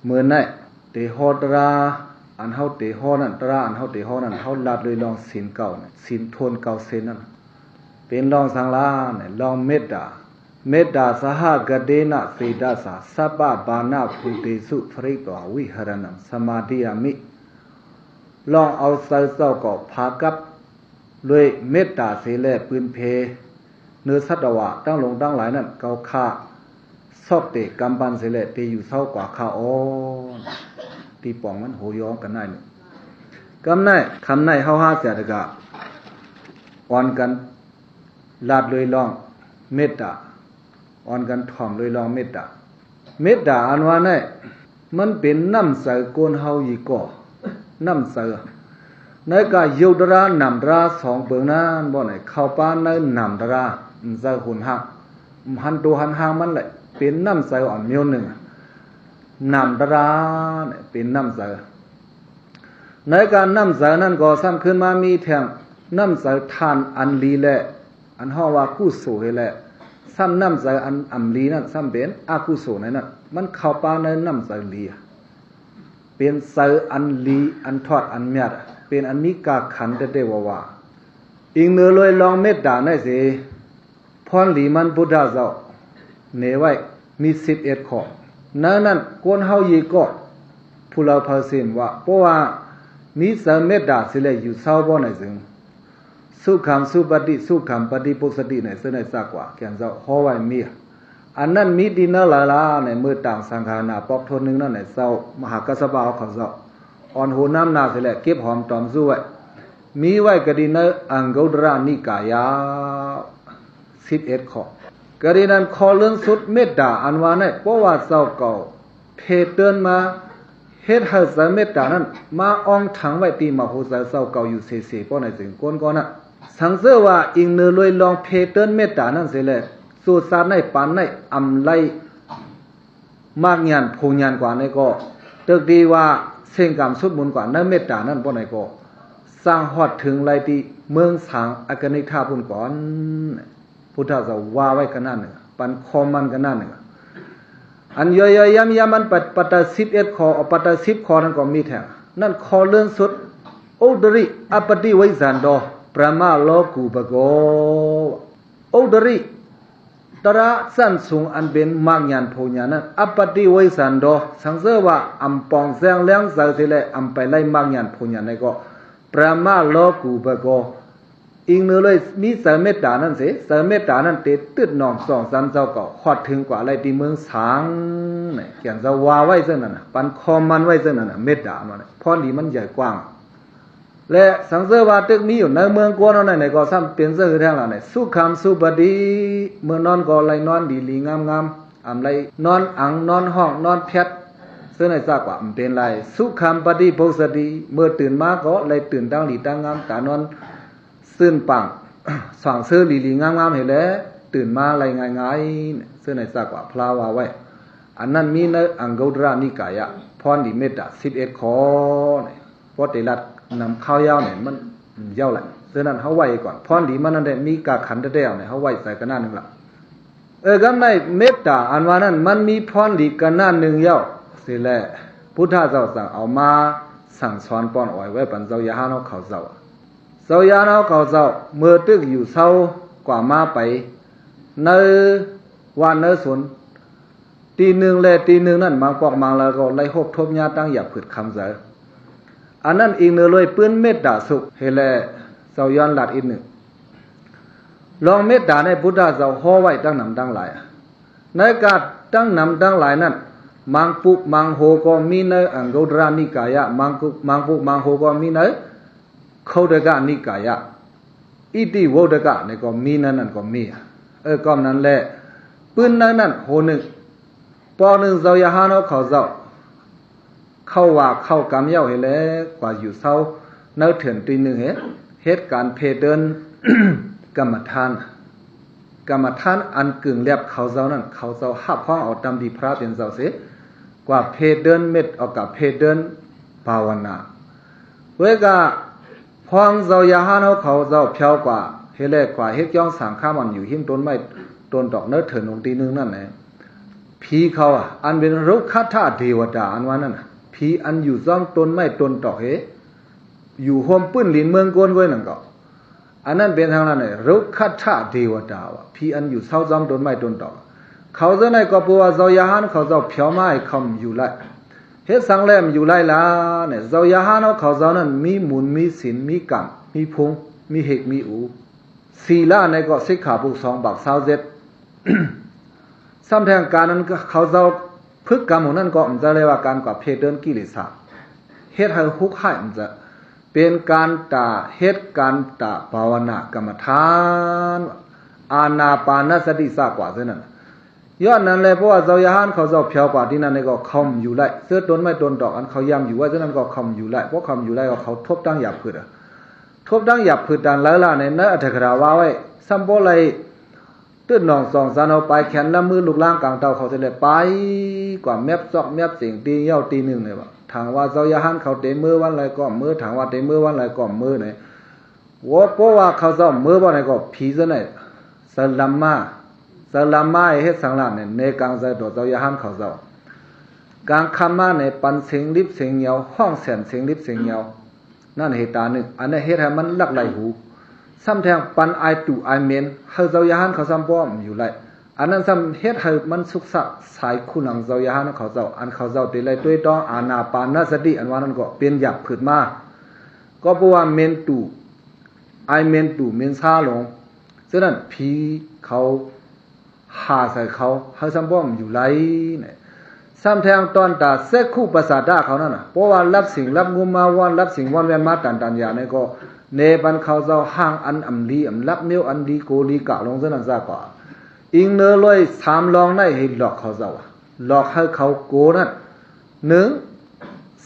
ມື້ນີ້ເຕໂຮຕຣາ ອັນເຮົາເຕໂຮນັ້ນ ຕຣາອັນເຮົາເຕໂຮນັ້ນ ເຮົາລາດດ້ວຍລອງສິນເກົ້າ ສິນໂທນເກົ້າເສັ້ນນັ້ນ ເປັນລອງສັງລານ ລອງເມດຕາ ເມດຕາ ສະຫະກະເຕນະ ເສຕະສາ ສັບບະປານະພູເຕສຸ ພະຣິກວາ ວິຫະຣະນັງ ສະມາທິຍາມິ ລອງເອົາໃຈເຈົ້າກໍພາກັບ ດ້ວຍເມດຕາເສແລ ປືນເພ ເນີສັດຕະວາ ທັງຫຼົງທັງຫຼາຍນັ້ນ ເຂົາຂ້າ ຊອກເຕກຳປັ່ນເສແລ ເຕຢູ່ເຊົາກວ່າຂ້າອອນ ທີ່ປອງມັນໂຫຍອງກັນໄດ້ນີ້ ກຳໄນ ຄຳໄນເຮົາຫາເສຍດະກະ ອ່ອນກັນ ລາດດ້ວຍລອງເມດຕາ ອ່ອນກັນຖ່ອມດ້ວຍລອງເມດຕາ ເມດຕາອັນວ່ານັ້ນ ມັນເປັນນ້ຳໃຈຄົນເຮົາອີ່ກໍ ນ້ຳໃຈ ໃນການຍົກຕະລາ ນຳຕະລາສອງເບິ່ງນັ້ນ ບໍ່ໄດ້ເຂົ້າປານໃນນຳຕະລາ ໃຈຮຸນຮັກ ຫັນໂຕຫັນຮ່າງມັນແຫຼະ ເປັນນ້ຳໃຈອ່ອນມຽວໜຶ່ງ ນຳຕະລາ ເປັນນ້ຳໃຈ ໃນການນ້ຳໃຈນັ້ນກໍຊ້ຳຂຶ້ນມາມີແທ່ງນ້ຳໃຈທານອັນດີແລະ ອັນເຮົາວ່າກຸໂສເຮັດແລະ ຊ້ຳນ້ຳໃຈອັນອຳດີນັ້ນຊ້ຳເປັນອະກຸໂສໃນນັ້ນ ມັນເຂົ້າປາໃນນ້ຳໃຈດີ ເປັນໃຈອັນດີ ອັນທອດ ອັນມຽດ ເປັນອັນມີກາຂັນແທ້ໆວ່າໆ ອີງເໜືອດ້ວຍລອງເມດຕາໃນເສ ພອນດີມັນພຸດທະເຈົ້າເນໄວ້ມີສິບເອັດຂໍ້ ໃນນັ້ນຄົນເຮົາອີ່ກໍ ຜູ້ລາວພາສິມວ່າ ເພາະວ່າມີໃຈເມດຕາເສແລ ຢູ່ເຊົາບໍ່ໃນເຊິ່ງ ສຸຂັງສຸປະຕິ ສຸຂັງປະຕິໂພສະຕິ ໃນເຊິ່ງໃນຊາກວ່າ ແກ່ນເຈົ້າ ຂໍໄວ້ມີ ອັນນັ້ນມີທີ່ເນີຫຼາຍລາ ໃນເມື່ອຕ່າງສັງຄານາປອກໂທນໜຶ່ງນັ້ນ ໃນເຈົ້າມະຫາກັດສະປະເຮົາເຂົາເຈົ້າ ອ່ອນໂຫນ້ຳໜາເສແລ ເກັບຫອມຕອມຊູ້ໄວ້ ມີໄວ້ກະດີໃນອັງກຸດຕະລະນິກາຍະ ສິບເອັດຂໍ້ ກະດີນັ້ນຂໍ້ເລື່ອນສຸດເມດຕາອັນວ່ານັ້ນ ເພາະວ່າເຈົ້າເກົ່າເພເຕີນມາ ເຮັດໃຫ້ໃຈເມດຕານັ້ນ ມາອ່ອງຖັງໄວ້ທີ່ມະໂຫໃຈເຈົ້າເກົ່າຢູ່ເສໆ ເພາະໃນເຊິ່ງຄົນກໍນັ້ນ ສັງເສວ່າອີງເນີດ້ວຍລອງເພເຕີນເມດຕານັ້ນເສແລ ສູ່ຊາດໃນປານໃນອຳໄລ ມາກຍານໂພຍານກວ່າໃນກໍ ຕຶກດີວ່າເສັງກາມສຸດມູນກວ່າໃນເມດຕານັ້ນບໍ່ໃນກໍ ສ້າງຮອດເຖິງໄລທີ່ເມືອງສາງອາກະນິທາພຸ້ນກ່ອນ ພຸດທະເຈົ້າວ່າໄວ້ຂະໜາດໜຶ່ງ ປັນຄອມມັນຂະໜາດໜຶ່ງ ອັນຍ່ອຍໆຢ້ຳໆມັນປະ ປະໄຕສິບເອັດຂໍ້ ເອົາປະໄຕສິບຂໍ້ນັ້ນກໍມີແທ້ ນັ້ນຂໍ້ເລື່ອນສຸດ ອຸດຕະລິ ອະປະຕິເວສັນໂຕ ບຣະມະໂລກຸບະໂກ ອຸດຕະລິ ຕະລະຊັ້ນສູງອັນເປັນມາກຍານໂພຍານນັ້ນ ອະປະຕິເວສັນໂຕ ສັງເສວ່າອຳປ່ອງແຈ້ງແລງໃຈເສແລ ອຳໄປໄດ້ມາກຍານໂພຍານໃນກໍ ບຣະມະໂລກຸບະໂກ ອີງເນີເລີຍມີໃຈເມດຕານັ້ນເສ ໃຈເມດຕານັ້ນເຕຕຶດໜອງສອງສັນເຈົ້າກໍຮອດເຖິງກວ່າໄດ້ທີ່ເມືອງສາງ ແກ່ນເຈົ້າວ່າໄວ້ເຊິ່ງນັ້ນ ປັນຄອມມັນໄວ້ເຊິ່ງນັ້ນ ເມດຕາມັນ ພອນດີມັນໃຫຍ່ກວ້າງ ແລະ ສັງເສວ່າຕຶກມີຢູ່ໃນເມືອງກວນເຮົາໃນ ໃນກໍຊ້ຳເປັນເຊິ່ງແທ້ລະໃນ ສຸຂັງສຸປະຕິ ເມື່ອນອນກໍໄດ້ນອນດີໆງາມໆ ອຳໄດ້ນອນອັງ ນອນຫ້ອງ ນອນແພັດ ເຊິ່ງໃນຊາກວ່າມັນເປັນໄລ ສຸຂັງປະຕິໂພສະຕິ ເມື່ອຕື່ນມາກໍໄດ້ຕື່ນຕັ້ງດີຕັ້ງງາມ ຕານອນຊື່ນປາງ ສວ່າງຊື່ດີໆງາມໆເຮັດແລະ ຕື່ນມາໄດ້ງ່າຍໆ ເຊິ່ງໃນຊາກວ່າພະລາວວ່າໄວ້ ອັນນັ້ນມີໃນອັງກຸດຕະລະນິກາຍະ ພອນດີເມດຕາສິບເອັດຂໍ້ ພໍເຕລັດນຳຂ່າວຍາວນີ້ມັນຍາວຫຼາຍ ເຊິ່ງນັ້ນເຮົາໄວ້ກ່ອນ ພອນດີມັນນັ້ນໄດ້ມີກາຂັນແທ້ໆນີ້ ເຮົາໄວ້ໃຈກະໜ້າໜຶ່ງລະ ເອີ ກຳໄດ້ເມດຕາອັນວ່ານັ້ນ ມັນມີພອນດີກະໜ້າໜຶ່ງຍາວ ເສແລ ພຸດທະເຈົ້າຈັ່ງເອົາມາສັ່ງສອນປ່ອນອອຍໄວ້ປັນເຈົ້າຢາຫານເຮົາເຂົາເຈົ້າ ເຈົ້າຢາຫານເຮົາເຂົາເຈົ້າ ເມື່ອຕຶກຢູ່ເຊົາກວ່າມາໄປ ໃນວັດໃນສົນ ຕີໜຶ່ງແລະຕີໜຶ່ງນັ້ນ ບາງປອກບາງລາກໍໄດ້ຮົບທົບຍາຕັ້ງຢາຜືດຄຳໃຈ ອັນນັ້ນອີງເນີເລີຍປືນເມດຕາສຸກ ເຮັດແລະ ເຈົ້າຍ້ອນລາດອີກໜຶ່ງ ລອງເມດຕາໃນພຸດທະເຈົ້າຫໍ່ໄວ້ຕັ້ງນຳຕັ້ງຫຼາຍ ໃນການຕັ້ງນຳຕັ້ງຫຼາຍນັ້ນ ມັງປຸກມັງໂຫກໍມີໃນອັງກຸດຕະລະນິກາຍະ ມັງກຸ ມັງປຸກມັງໂຫກໍມີໃນ ໂຄດະກະນິກາຍະ ອິຕິວຸດຕະກະນີ້ກໍມີໃນນັ້ນກໍມີ ເອີ ກໍນັ້ນແຫຼະ ປືນໃນນັ້ນໂຫໜຶ່ງ ປອກໜຶ່ງເຈົ້າຢາຫານເຮົາເຂົາເຈົ້າ ເຂົາວ່າເຂົ້າກຳເຍົາເຮັດແລະ ກວ່າຢູ່ເຊົາໃນເຖິງຕີໜຶ່ງເຮັດ ເຮັດການເພເຕີນກຳມະຖານ ກຳມະຖານອັນກຶງແລັບເຂົາເຈົ້ານັ້ນ ເຂົາເຈົ້າຮັບຮອງເອົາຕາມທີ່ພະເປັນເຈົ້າເສ ກວ່າເພເຕີນເມັດອອກກະເພເຕີນພາວະນາ ເວກະ ພວກເຈົ້າຢາຫານເຮົາເຂົາເຈົ້າພຽວກວ່າ ເຮັດແລກວ່າເຮັດກ້ອງສາງຄາມອັນຢູ່ຫິມຕົ້ນໄມ້ຕົ້ນດອກເນີເຖິງລົງຕີໜຶ່ງນັ້ນແຫຼະ ຜີເຂົາອະ ອັນເປັນລຸກຂະທະເທວະດາ ອັນວ່ານັ້ນນະ ຜີອັນຢູ່ຊ້ອມຕົ້ນໄມ້ຕົ້ນຕອກເຮ ຢູ່ໂຮມປືນດິນເມືອງໂກນເວີຍນັ້ນກໍ ອັນນັ້ນເປັນທາງນັ້ນເລີຍ ລຸກຂະທະເທວະດາວ່າ ຜີອັນຢູ່ເຊົາຊ້ອມຕົ້ນໄມ້ຕົ້ນຕອກ. ເຂົາເຈົ້າໃນກໍເພາະວ່າເຈົ້າຢາຫານເຂົາເຈົ້າຜຽວມາໃຫ້ເຂົາຢູ່ໄດ້ ເຮັດສັງແລ້ວຢູ່ໄດ້ລະເນຍ. ເຈົ້າຢາຫານເຮົາເຂົາເຈົ້ານັ້ນມີມູນມີສິນ ມີກາມ ມີພູງ ມີເຮັກມີອູ ສີລະໃນກໍສິກຂາບົດສອງບາກຊາວເຈັດ ຊ້ຳແທງການນັ້ນເຂົາເຈົ້າຝຶກກຳຂອງນັ້ນກໍອຳຈະເລີຍວ່າການກວາດເພເຕີນກິເລສາ ເຮັດໃຫ້ຮຸກຮ້າຍອຳຈະ ເປັນການຕາເຮັດການຕາພາວະນາກຳມະຖານ ອານາປານະສະຕິສາກວ່າເທົ່ານັ້ນ. ຍ້ອນນັ້ນແຫຼະ ເພາະວ່າເຈົ້າຢາຫານເຂົາເຈົ້າຜຽວກວ່າທີ່ນັ້ນນີ້ກໍເຂົາຢູ່ໄດ້ ເສື້ອຕົ້ນໄມ້ຕົ້ນຕອກອັນເຂົາຢາມຢູ່ໄວ້ເທົ່ານັ້ນກໍເຂົາຢູ່ໄດ້ ເພາະເຂົາຢູ່ໄດ້ກໍເຂົາທົບຕັ້ງຢາບພືດ ທົບຕັ້ງຢາບພືດຕານໄລລະໃນ ໃນອັດຖະກະຖາວ່າໄວ້ ຊ້ຳບໍ່ໄດ້ ຕື່ນໜອງສອງສານເອົາປາຍແຂນລຳມືລູກລາງກາງເຕົ້າເຂົາເສຍແລ້ວໄປກວ່າແມັບຊອກແມັບເສງຕີເຍົາຕີໜຶ່ງເລີຍວ່າ ຖ້າວ່າເຈົ້າຢາຫານເຂົາເຕເມືອວັນໃດກໍເມືອ ຖ້າວ່າເຕເມືອວັນໃດກໍເມືອເນຍ. ໂອ້ ເພາະວ່າເຂົາເຈົ້າເມືບໍ່ໃດກໍຜີເຈົ້າໃນ ສະລຳມາ ສະລຳມາເຮັດສັງລານໃນ ໃນກາງໃຈຕໍ່ເຈົ້າຢາຫານເຂົາເຈົ້າ ກາງຄ່ຳມາໃນປັນເສງລິບເສງຍຽວ ຮ້ອງແສນເສງລິບເສງຍຽວ ນັ້ນເຫດຕາໜຶ່ງ ອັນນັ້ນເຮັດໃຫ້ມັນລັກໄຫຼຫູ ຊ້ຳແທງປັນອາຍຕູອາຍເໝັນ ໃຫ້ເຈົ້າຢາຫານເຂົາຊ້ຳບໍ່ຢູ່ໄດ້ ອັນນັ້ນຊ້ຳເຮັດໃຫ້ມັນສຸກຊັກສາຍຄູຫຼັງເຈົ້າຢາຫານເຂົາເຈົ້າ ອັນເຂົາເຈົ້າໄດ້ໄລ່ຕົວຕ້ອງອານາປານະສະຕິ ອັນວ່ານັ້ນກໍເປັນຢາບພືດມາ ກໍເພາະວ່າເໝັນຕູ ອາຍເໝັນຕູເໝັນຊາລົງ ສະນັ້ນຜີເຂົາ ຫາໃສ່ເຂົາ ເຮົາຊ້ຳບໍ່ຢູ່ໄດ້ນະ. ຊ້ຳແທງຕອນຕາເຊັກຂຸປະສາດາເຂົານັ້ນນະ ເພາະວ່າລັບສິງລັບງຸມມາວອນ ລັບສິງວອນແວ່ນມາຕັນຕັນຢາໃນກໍ ເນບັນເຂົາເຈົ້າຮ່າງອັນອຳລີ ອຳລັບເມວອັນດີໂກລີກາກລົງເທົ່ານັ້ນຊະກວ່າ ອີງເນີລອຍສາມລອງໃນໃຫ້ຫຼອກເຂົາເຈົ້າ ຫຼອກໃຫ້ເຂົາໂກນັ້ນ ໜຶ່ງ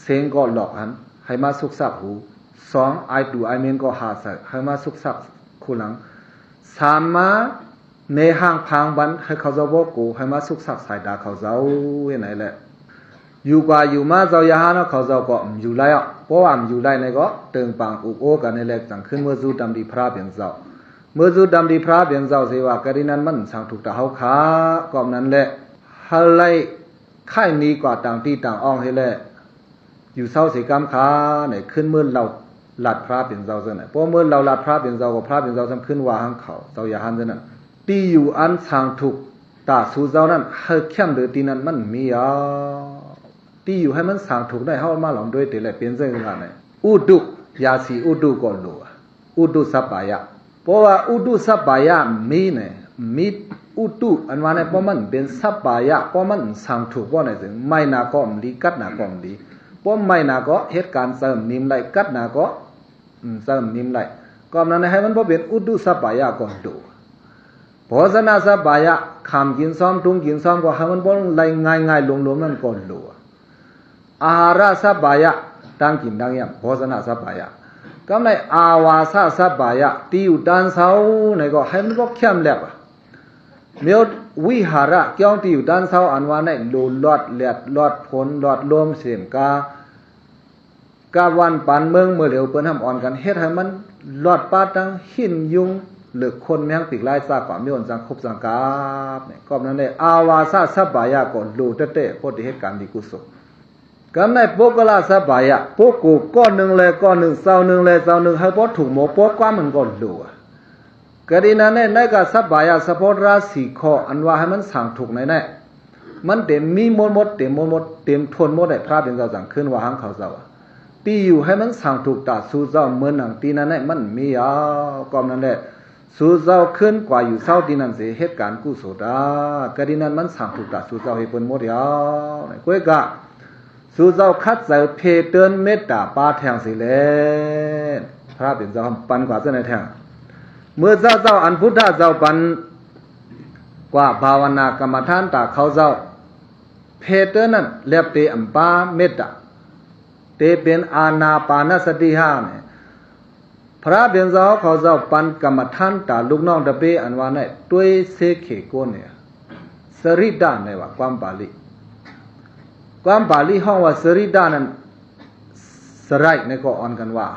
ເສງກໍຫຼອກຫັ້ນ ໃຫ້ມາສຸກຊັກຫູ ສອງ ອາຍຕູອາຍເໝັນກໍຫາໃສ່ ໃຫ້ມາສຸກຊັກຄູຫຼັງ ສາມ ມາ ເນຮ່າງພາງບັນ ໃຫ້ເຂົາເຈົ້າບໍ່ໂກ ໃຫ້ມາສຸກຊັກສາຍຕາເຂົາເຈົ້າ ເຮັດໃດແຫຼະ ຢູ່ກວ່າຢູ່ມາເຈົ້າຢາຫານເຂົາເຈົ້າກໍຢູ່ໄດ້ອະ ເພາະວ່າຢູ່ໄດ້ໃນກໍເຕີງປາງອຸກໂອກັນໃນແລກຈັ່ງຂຶ້ນເມືອສູ່ຕຳດີພະລາເປັນເຈົ້າ ເມືອສູ່ຕຳດີພະລາເປັນເຈົ້າຊິວ່າກະດີນັ້ນມັນສັງທຸກຕາເຮົາຂາ ກໍນັ້ນແຫຼະ ໃຫ້ໄລ່ ຄ້າຍໜີກວ່າຕ່າງທີ່ຕ່າງອ່ອງເຮັດແລ້ວ ຢູ່ເຊົາເສກຳຂາໃນ ຂຶ້ນເມືອເລົ່າລາດພະລາເປັນເຈົ້າເຊິ່ງໃນ ພໍເມືອເລົ່າລາດພະລາເປັນເຈົ້າກໍພະລາເປັນເຈົ້າຊ້ຳຂຶ້ນວ່າຫາງເຂົາເຈົ້າຢາຫັ້ນເຊິ່ງນັ້ນ ທີ່ຢູ່ອັນສ້າງທຸກຕາສູ່ເຈົ້ານັ້ນ ໃຫ້ແຄມເດີທີ່ນັ້ນມັນມີອາ ທີ່ຢູ່ໃຫ້ມັນສ້າງທຸກໃນເຮົາມາລອງດ້ວຍເຕແລເປັນເຊິ່ງໃນ ອຸຕຸ ຢາສີອຸຕຸກໍໂລ ອຸຕຸສະບາຍະ ເພາະວ່າອຸຕຸສະບາຍະມີໃນ ມີອຸຕຸອັນວ່າໃນ ເພາະມັນເປັນສະບາຍະ ເພາະມັນສ້າງທຸກບໍ່ໃນເຊິ່ງ ໄມ້ໜາກໍມີ ກັດໜາກໍມີ ເພາະໄມ້ໜາກໍເຮັດການເສີມນິມໄດ້ ກັດໜາກໍ ອືມ ເສີມນິມໄດ້ ກໍນັ້ນໃນໃຫ້ມັນບໍ່ເປັນອຸຕຸສະບາຍະກໍໂລ ໂພຊະນະສະບາຍະ ຄຳກິນຊ້ອມ ທຸງກິນຊ້ອມ ກໍໃຫ້ມັນບໍ່ໄດ້ງ່າຍໆ ຫຼວມໆ ນັ້ນກໍໂລ ອາຫາຣະສະບາຍະ ຕ່າງກິນຕ່າງຢ່າງ ໂພຊະນະສະບາຍະ ກຳໃນອາວາສະສະບາຍະ ທີ່ຢູ່ຕານເຊົາໃນກໍໃຫ້ມັນບໍ່ແຄມແລບ ແມ່ນວິຫາຣະ ກ່ຽວທີ່ຢູ່ຕານເຊົາ ອັນວ່າໃນໂລລອດແດດ ລອດຝົນ ລອດລົມ ເສມກາ ກາບວັນປານເມືອງເມີຫຼຽວ ເພິ່ນຫ້າມອ່ອນກັນ ເຮັດໃຫ້ມັນລອດປາດທັງຫີນຍຸງ ເລິກຄົນແມງປີກລາຍຊາກ ກວ່າມີຫົນຈັ່ງຄົບຈັ່ງກາບ ກໍນັ້ນແຫຼະ ອາວາສະສະບາຍະກໍໂລແທ້ໆ ຜູ້ທີ່ເຮັດການດີກຸສົນ ກຳໃນໂປກະລະສະບາຍະ ໂປໂກ ກ້ອນໜຶ່ງແລະກ້ອນໜຶ່ງ ເຊົາໜຶ່ງແລະເຊົາໜຶ່ງ ໃຫ້ບໍ່ທຸກໝົດ ໂປກວ່າມັນກໍໂລ ກະດີນັ້ນແຫຼະ ໃນກະສະບາຍະສະເພາະລາສີຂໍ ອັນວ່າໃຫ້ມັນສ້າງທຸກໃນນັ້ນ ມັນເຕັມມີໝົດໝົດ ເຕັມໝົດໝົດ ເຕັມທົນໝົດໃນພະລາເປັນເຈົ້າຈັ່ງຂຶ້ນວ່າຫາງເຂົາເຈົ້າ ທີ່ຢູ່ໃຫ້ມັນສ້າງທຸກຕາສູ່ເຈົ້າເມີນໜັງທີ່ນັ້ນໃນມັນມີອາ ກໍນັ້ນແຫຼະ ສູ່ເຈົ້າຂຶ້ນກວ່າຢູ່ເຊົາທີ່ນັ້ນເສ ເຮັດການກຸສົນຕາ ກະດີນັ້ນມັນສ້າງທຸກຕາສູ່ເຈົ້າໃຫ້ເພິ່ນໝົດອາ ກ້ວຍກະ ສູ່ເຈົ້າຂັດໃຈເພເຕີນເມດຕາປາແທງເສແລ ພະລາເປັນເຈົ້າປັນກວ່າເຈົ້າໃນແທງ ເມື່ອເຈົ້າ ເຈົ້າອັນພຸດທະເຈົ້າປັນກວ່າພາວະນາກຳມະຖານຕາເຂົາເຈົ້າ ເພເຕີນນັ້ນແລບເຕອຳປາເມດຕາ ເຕເປັນອານາປານະສະຕິຫ້ານີ້ ພະລາເປັນເຈົ້າເຂົາເຈົ້າປັນກຳມະຖານຕາລູກນ້ອງຕະເປ ອັນວ່າໃນ ຕົວເຊເຂໂກນນີ້ ສະຣິດາໃນວ່າຄວາມບາລີ ຄວາມບາລີຮ້ອງວ່າສະຣິດານັ້ນ ສະໄລໃນກໍອ່ອນກັນວ່າ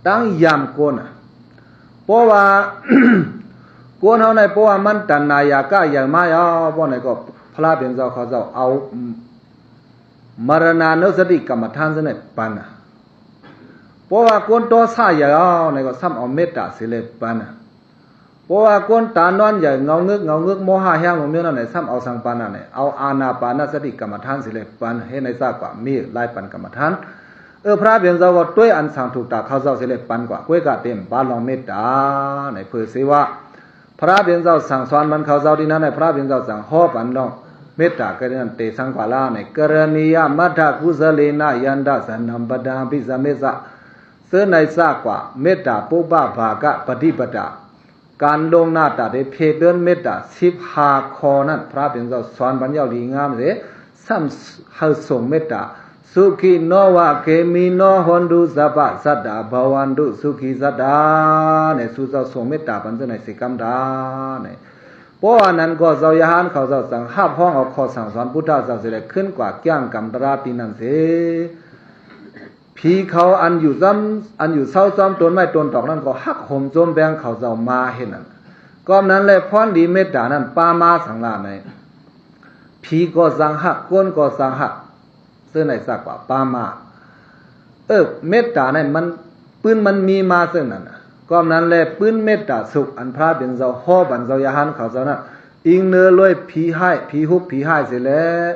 ຕັ້ງຍາມໂກນ ເພາະວ່າ ໂກນເຮົາໃນ ເພາະວ່າມັນຕັນນາຢາກະຢາມາຍາວ ເພາະໃນກໍ ພະເປັນເຈົ້າເຂົາເຈົ້າເອົາ ມະລະນານຸສະຕິກຳມະຖານເຊິ່ງໃຫ້ປັນນະ. ເພາະວ່າຄົນໂທສະຢາວໃນກໍຊ້ຳເອົາເມດຕາເສແລ້ວປັນນະ. ເພາະວ່າຄົນຕານອນໃຫຍ່ເຫງົາງຶກເຫງົາງຶກ ໂມຫະແຮງລົງມຽວນັ້ນໃນຊ້ຳເອົາສັງປານນະໃນ ເອົາອານາປານະສະຕິກຳມະຖານເສແລ້ວປັນ ເຮັດໃນຊາກວ່າມີຫຼາຍປັນກຳມະຖານ. ເອີ ພະເປັນເຈົ້າກໍຕົວະອັນສັງຖືກຕາເຂົາເຈົ້າເສແລ້ວປັນກວ່າ ກ້ວຍກະເຕັມປາລອງເມດຕາໃນເພີເສວ່າ ພະເປັນເຈົ້າສັ່ງສອນມັນເຂົາເຈົ້າທີ່ນັ້ນໃນ ພະເປັນເຈົ້າສັ່ງຮໍປັນລອງເມດຕາກະນັ້ນເຕສັງກວາລາໃນ ກະລະນີຍະມັດທະກຸສະເລນະ ຍັນຕະສະນັມປະດາພິສະເມສະ ເຊິ່ງໃນຊາກວ່າເມດຕາປຸບປະພາກະປະຕິປະດາ ການລົງໜ້າຕາເດເພເດີນເມດຕາສິບຫ້າຂໍ້ນັ້ນ ພະເປັນເຈົ້າສອນບັນຍາວດີງາມເດ ຊ້ຳເຮົາສົ່ງເມດຕາ ສຸຂີໂນວະເກມິໂນ ໂຫນຕຸ ສັບພະສັດຕາ ພະວັນຕຸ ສຸຂີສັດຕາ ໃນສູ່ເຈົ້າສົ່ງເມດຕາປັນເຈົ້າໃນເສກຳດາໃນ ເພາະອັນນັ້ນກໍເຈົ້າຍາຫານເຂົາເຈົ້າຈັ່ງຮັບຮອງເອົາຂໍ້ສັ່ງສອນພຸດທະເຈົ້າເສແລ້ວຂຶ້ນກວ່າກຽງກຳຕະລາຕີນັ້ນເສ ຜີເຂົາອັນຢູ່ຊ້ຳ ອັນຢູ່ເຊົາຊ້ອມຕົ້ນໄມ້ຕົ້ນຕອກນັ້ນກໍຮັກໂຮມໂຈມແບງເຂົາເຈົ້າມາເຮັດນັ້ນ. ກອບນັ້ນແລະພອນດີເມດຕານັ້ນປາມາສັງລາໃນ ຜີກໍຈັ່ງຮັກ ຄົນກໍຈັ່ງຮັກ ເຊິ່ງໃນຊາກວ່າປາມາ ເອີ ເມດຕາໃນມັນ ປືນມັນມີມາເຊິ່ງນັ້ນ. ກອບນັ້ນແລະປືນເມດຕາສຸກ ອັນພະເປັນເຈົ້າຮໍບັນເຈົ້າຍາຫານເຂົາເຈົ້ານັ້ນ ອີງເໜືອລວຍຜີຮ້າຍ ຜີຮຸກ ຜີຮ້າຍເສແລ້ວ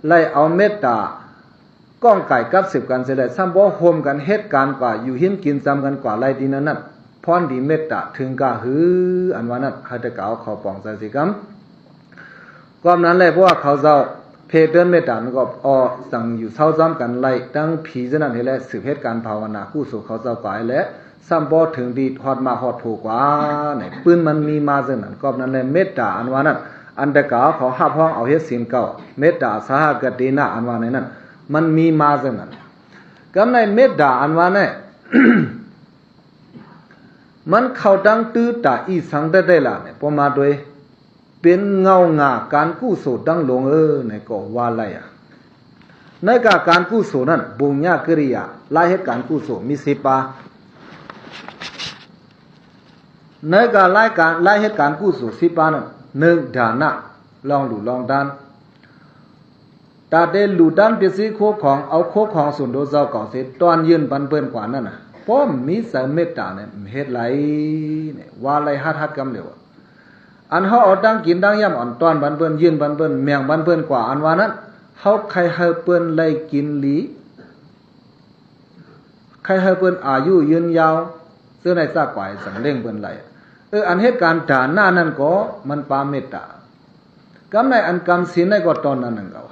ໄລ່ເອົາເມດຕາ ກ້ອງກາຍກັບສືບກັນເສແລ້ວ ຊ້ຳບໍ່ໂຮມກັນເຮັດການກວ່າ ຢູ່ເຮືອນກິນຈຳກັນກວ່າໄລ່ທີ່ນັ້ນນັ້ນ ພອນດີເມດຕາເຖິງກະຫື ອັນວ່ານັ້ນ ໃຫ້ແຕ່ກາວເຂົາປອງໃຈຊິກຳ. ກອບນັ້ນແລະ ເພາະວ່າເຂົາເຈົ້າເພເຕີນເມດຕານັ້ນກໍອອກຈັ່ງຢູ່ເຊົາຊ້ອມກັນໄລ່ ທັງຜີເຊັ່ນນັ້ນເຮັດແລະ ສືບເຮັດການພາວະນາກຸສົນເຂົາເຈົ້າກວ່າແລະ ຊ້ຳບໍ່ເຖິງດີຮອດມາຮອດໂພກວ່າ ໃນປືນມັນມີມາເຊິ່ງນັ້ນ. ກອບນັ້ນແລະ ເມດຕາອັນວ່ານັ້ນ ອັນແຕ່ກາວເຂົາຮັບຮອງເອົາເຮັດສິນເກົ້າ ເມດຕາສາຫະກະຕິນະ ອັນວ່າໃນນັ້ນ ມັນມີມາເຊິ່ງນັ້ນ. ກຳໃນເມດຕາອັນວ່ານັ້ນ ມັນເຂົ້າຕັ້ງຕື້ຕາອີສັງແທ້ໆລະ ໃນປະມາດໂດຍ ເປັນເງົາງາການກຸສົນຕັ້ງຫຼວງເອີ ໃນກໍວ່າໄດ້ອະ. ໃນກາການກຸສົນນັ້ນ ບຸນຍະກິລິຍາ ລາຍເຮັດການກຸສົນມີສິບປາ. ໃນກາລາຍການ ລາຍເຮັດການກຸສົນສິບປານັ້ນ ໜຶ່ງ ດານະ ລອງດູລອງທານ ຕາເຕລູຕານປິດຊີໂຄຂອງ ເອົາໂຄຂອງສ່ວນໂຕເຈົ້າເຂົາເສ ຕ້ອນຍື່ນປັນເພິ່ນກວ່ານັ້ນນະ ປ້ອມມີໃຈເມດຕານີ້ເຮັດໄດ້ນີ້ ວ່າໄດ້ຮັດໆກຳເດວ. ອັນເຮົາເອົາຕັ້ງກິນຕັ້ງຢາມອ່ອນຕ້ອນປັນເພິ່ນ ຍື່ນປັນເພິ່ນ ແບ່ງປັນເພິ່ນກວ່າ ອັນວ່ານັ້ນ ເຮົາໃຄ່ໃຫ້ເພິ່ນໄດ້ກິນດີ ໃຄ່ໃຫ້ເພິ່ນອາຍຸຍືນຍາວ ເຊິ່ງໃນຊາກກວ່າໃຫ້ສັງເລັງເພິ່ນໄດ້. ເອີ ອັນເຮັດການດານະນັ້ນກໍມັນປາເມດຕາ. ກຳໃນອັນກຳສິນໃນກໍຕອນນັ້ນນັ້ນກໍ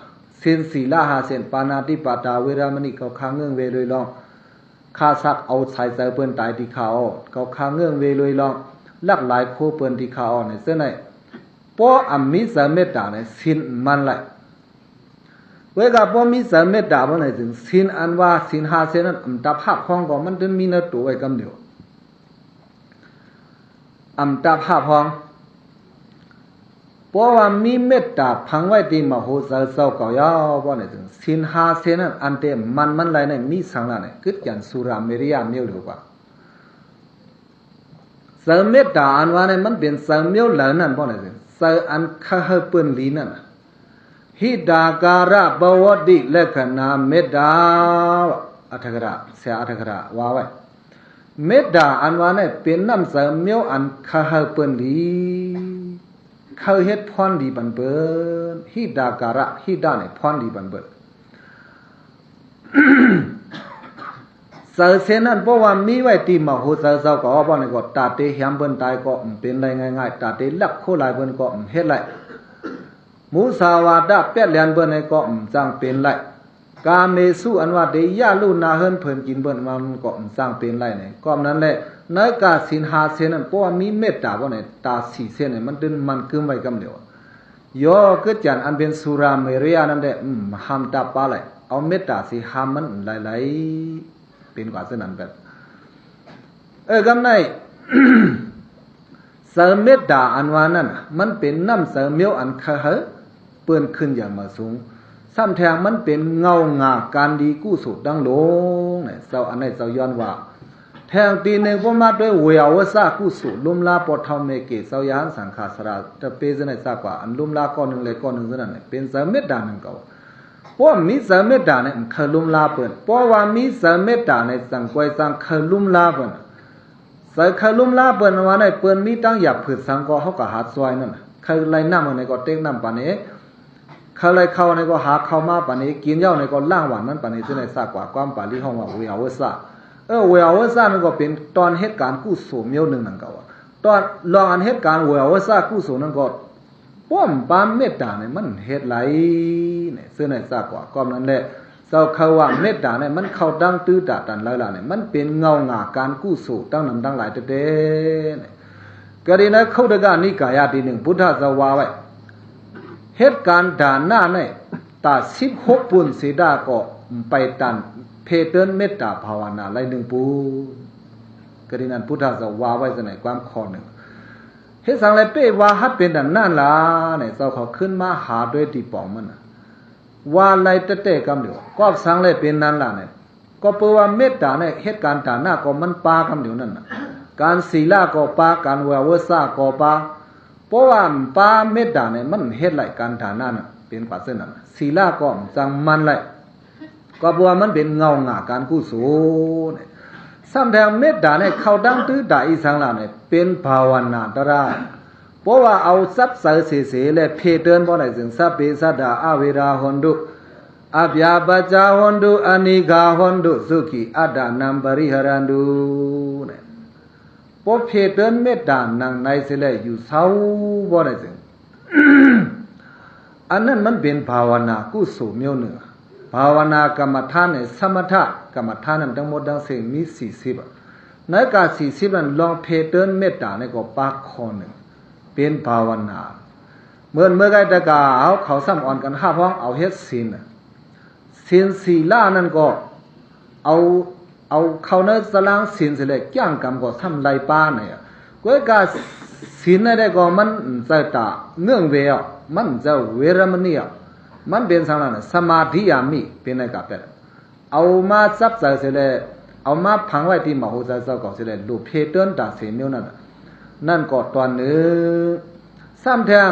ສິນສີ່ລະຫ້າເຊັ່ນ ປານາຕິປາຕາ ເວລາມະນີ ເຂົາຂ້າເງື້ອງເວລຸຍລອງ ຂ້າສັກເອົາໃສ່ໃຈເພິ່ນຕາຍທີ່ຂ້າອອກ ເຂົາຂ້າເງື້ອງເວລຸຍລອງ ລັກຫຼາຍໂຄເພິ່ນທີ່ຂ້າອອກໃນເຊິ່ງໃນ ເພາະອຳມີໃຈເມດຕາໃນສິນມັນໄດ້. ເວກາບໍ່ມີໃຈເມດຕາບໍ່ໃນເຊິ່ງ ສິນອັນວ່າສິນຫ້າເຊັ່ນນັ້ນ ອຳຕາພາບຂອງກໍມັນຈະມີໃນໂຕໄວ້ກຳດຽວ ອຳຕາພາບຮອງ ເພາະວ່າມີເມດຕາຝັງໄວ້ທີ່ມະໂຫໃຈເຈົ້າເກົ່າຍາວ ບໍ່ໃນເຊິ່ງ ສິນຫ້າເຊັ່ນນັ້ນ ອັນເຕັມມັນມັນໄດ້ໃນມີສັງລະໃນ ກຶດຢັນສຸຣາເມລະຍາມຽວເຫຼືອກວ່າ ໃຈເມດຕາອັນວ່າໃນມັນເປັນໃຈມຽວເຫຼືອນັ້ນບໍ່ໃນເຊິ່ງ ໃຈອັນໃຄ່ໃຫ້ເພິ່ນດີນັ້ນ ຫິຕາກາລະປະວັດຕິລັກຂະນາເມດຕາ ອັດຖະກະຖາ ເສຍອັດຖະກະຖາວ່າໄວ້ ເມດຕາອັນວ່າໃນເປັນນ້ຳໃຈມຽວອັນໃຄ່ໃຫ້ເພິ່ນດີ ໃຄ່ເຮັດພອນດີປັນເພິ່ນ ຫິຕາກາລະ ຫິຕາໃນພອນດີປັນເພິ່ນ ໃຈເຊັ່ນນັ້ນ ເພາະວ່າມີໄວ້ທີ່ມະໂຫໃຈເຈົ້າກໍ ເພາະນັ້ນກໍຕາເຕແຫມເພິ່ນຕາຍກໍເປັນໄດ້ງ່າຍໆ ຕາເຕລັກໂຄຫຼາຍເພິ່ນກໍເຮັດໄດ້ ມຸສາວາດະ ແປດແລ່ນເພິ່ນໃນກໍຈັ່ງເປັນໄດ້ ກາເມສຸ ອັນວ່າເດຍາລຸນາເຮີນເພີນກິນເພິ່ນມັນກໍຈັ່ງເປັນໄດ້ໃນ ກອບນັ້ນແຫຼະ ໃນກາສິນຫ້າເຊັ່ນນັ້ນ ເພາະວ່າມີເມດຕາບໍ່ໃນຕາສີ່ເຊັ່ນໃນ ມັນຕື່ນມັນກຶມໄວ້ກຳດຽວ ຍໍກຶດຈັນອັນເປັນສຸຣາເມຣະຍະນັ້ນແຫຼະ ຫ້າມຕາປາໄຫຼ ເອົາເມດຕາຊິຫ້າມມັນໄຫຼໆ ເປັນກວ່າເຊັ່ນນັ້ນແບບ ເອີ ກຳໃນ ໃຈເມດຕາອັນວ່ານັ້ນ ມັນເປັນນ້ຳໃຈມຽວອັນໃຄ່ໃຫ້ເພິ່ນຂຶ້ນຢ່າງມາສູງ ຊ້ຳແທງມັນເປັນເງົາງາການດີກຸສົນຕັ້ງຫຼວງ ເຈົ້າອັນໃນເຈົ້າຍ້ອນວ່າ ແຫ່ງທີໜຶ່ງ ເພາະມາດ້ວຍເວຍາວະສະກຸສົນ ລຸມລາພໍ່ເຖົ້າແມ່ເກ ເຈົ້າຍານສັງຄາສະລາ ຕະເປເຊັ່ນໃນຊາກວ່າ ອັນລຸມລາກ້ອນໜຶ່ງແລະກ້ອນໜຶ່ງເຊັ່ນນັ້ນ ເປັນໃຈເມດຕາໜຶ່ງເກົ່າ. ເພາະມີໃຈເມດຕານີ້ ມັນເຄີຍລຸມລາເພິ່ນ ເພາະວ່າມີໃຈເມດຕານີ້ ຈັ່ງກວຍຈັ່ງເຄີຍລຸມລາເພິ່ນ ໃຈເຄີຍລຸມລາເພິ່ນວ່າໃນເພິ່ນມີຕັ້ງຢາກຜືດສັງກໍ ເຮົາກໍຫາຊ່ວຍນັ້ນ ເຄີຍໄລ່ນ້ຳອັນໃດກໍເຕັກນ້ຳປານນີ້ ເຄີຍໄລ່ເຂົ້າໃນກໍຫາເຂົ້າມາປານນີ້ ກິນເຫຼົ້າໃນກໍລ້າງຫວານມັນປານນີ້ ເຊັ່ນໃນຊາກວ່າ ຄວາມປາລີຮ້ອງວ່າ ເວຍາວະສະ ເອີ ເວຍາວະສະນັ້ນກໍເປັນຕອນເຮັດການກຸສົນແນວໜຶ່ງນັ້ນກໍວ່າ ຕອນລອງອັນເຮັດການເວຍາວະສະກຸສົນນັ້ນກໍ ປ້ອມປາມເມດຕານີ້ມັນເຮັດໄດ້ນີ້ ເຊັ່ນໃນຊາກວ່າ ຄວາມນັ້ນແຫຼະ ເຈົ້າເຂົາວ່າເມດຕານີ້ມັນເຂົ້າຕັ້ງຕື້ຕາຕັນໄລລະນີ້ ມັນເປັນເງົາຫງາການກຸສົນທັງນຳທັງຫຼາຍແທ້ໆນີ້ ກໍດີໃນຄຸດທະກະນິກາຍທີໜຶ່ງ ພຸດທະເຈົ້າວ່າໄວ້ ເຮັດການດານະໃນຕາສິບຫົກປຸນສີດາກໍໄປຕັນເພເຕີນເມດຕາພາວະນາໄລໜຶ່ງປຸນ ກໍດີນັ້ນ ພຸດທະເຈົ້າວ່າໄວ້ໃນຄວາມຂໍ້ໜຶ່ງ ເຮັດສັງແລເປວ່າຮັດເປັນອັນນັ້ນລະ ໃນເຈົ້າເຂົາຂຶ້ນມາຫາດ້ວຍທີ່ປອງມັນນະ ວ່າໄລແຕ່ແຕ່ກຳດຽວ ກໍສັງແລເປັນນັ້ນລະນີ້ ກໍເປີວ່າເມດຕາໃນເຮັດການດານະກໍມັນປາກຳດຽວນັ້ນນະ ການສີລະກໍປາ ການວາວະສະກໍປາ ເພາະວ່າປາເມດຕາໃນມັນເຮັດໄລການດານະນັ້ນ ເປັນກວ່າເຊັ່ນນັ້ນ ສີລະກໍຈັ່ງມັນໄລ ກໍເພາະວ່າມັນເປັນເງົາຫງາການກຸສົນ ຊ້ຳແທງເມດຕາໃນເຂົ້າຕັ້ງຕື້ຕາອີກສັງລະໃນ ເປັນພາວະນາຕະລາ ເພາະວ່າເອົາຈັບໃຈເສໆ ແລະເພເຕີນບໍ່ໄດ້ເຊິ່ງ ສັບເພສັດຕາ ອະເວຣາ ໂຫນຕຸ ອະພະຍາປັດຈາ ໂຫນຕຸ ອະນີກາ ໂຫນຕຸ ສຸຂີ ອັດຕານັງ ປະລິຫະຣັນຕຸ ເພາະເພເຕີນເມດຕາໜັງໃນເສແລະຢູ່ເຊົາບໍ່ໄດ້ເຊິ່ງ ອັນນັ້ນມັນເປັນພາວະນາກຸສົນແນວໜຶ່ງ ພາວະນາກຳມະຖານໃນສະມະຖະກຳມະຖານນັ້ນ ທັງໝົດທັງເສັງມີສີ່ສິບ ໃນການສີ່ສິບນັ້ນ ລອງເພເຕີນເມດຕາໃນກໍປາກຂໍ້ໜຶ່ງ ເປັນພາວະນາ ເໝືອນເມື່ອໄກຕະກາເຮົາເຂົາຊ້ຳອ່ອນກັນຮາບຮ້ອງເອົາເຮັດສິນ ສິນສີລະນັ້ນກໍເອົາ ເອົາເຂົ້າໃນຕາລາງສິນເສແລະ ກາງກຳກໍຊ້ຳໄລປານໃນ ກວຍກາສິນໃນໃດກໍມັນໃຈຕາເງື່ອງເວ ມັນໃຈເວລະມະນີ ມັນເປັນສັງລະນະ ສະມາທິຍາມິ ເປັນໃນກາແປດ ເອົາມາຈັບໃຈເສແລະ ເອົາມາຝັງໄວ້ທີ່ໝາກຫົວໃຈເຈົ້າກໍເສແລະ ລູບເພເຕີນຕາເສນແນວນັ້ນ ນັ້ນກໍຕອນໜຶ່ງ ຊ້ຳແທງ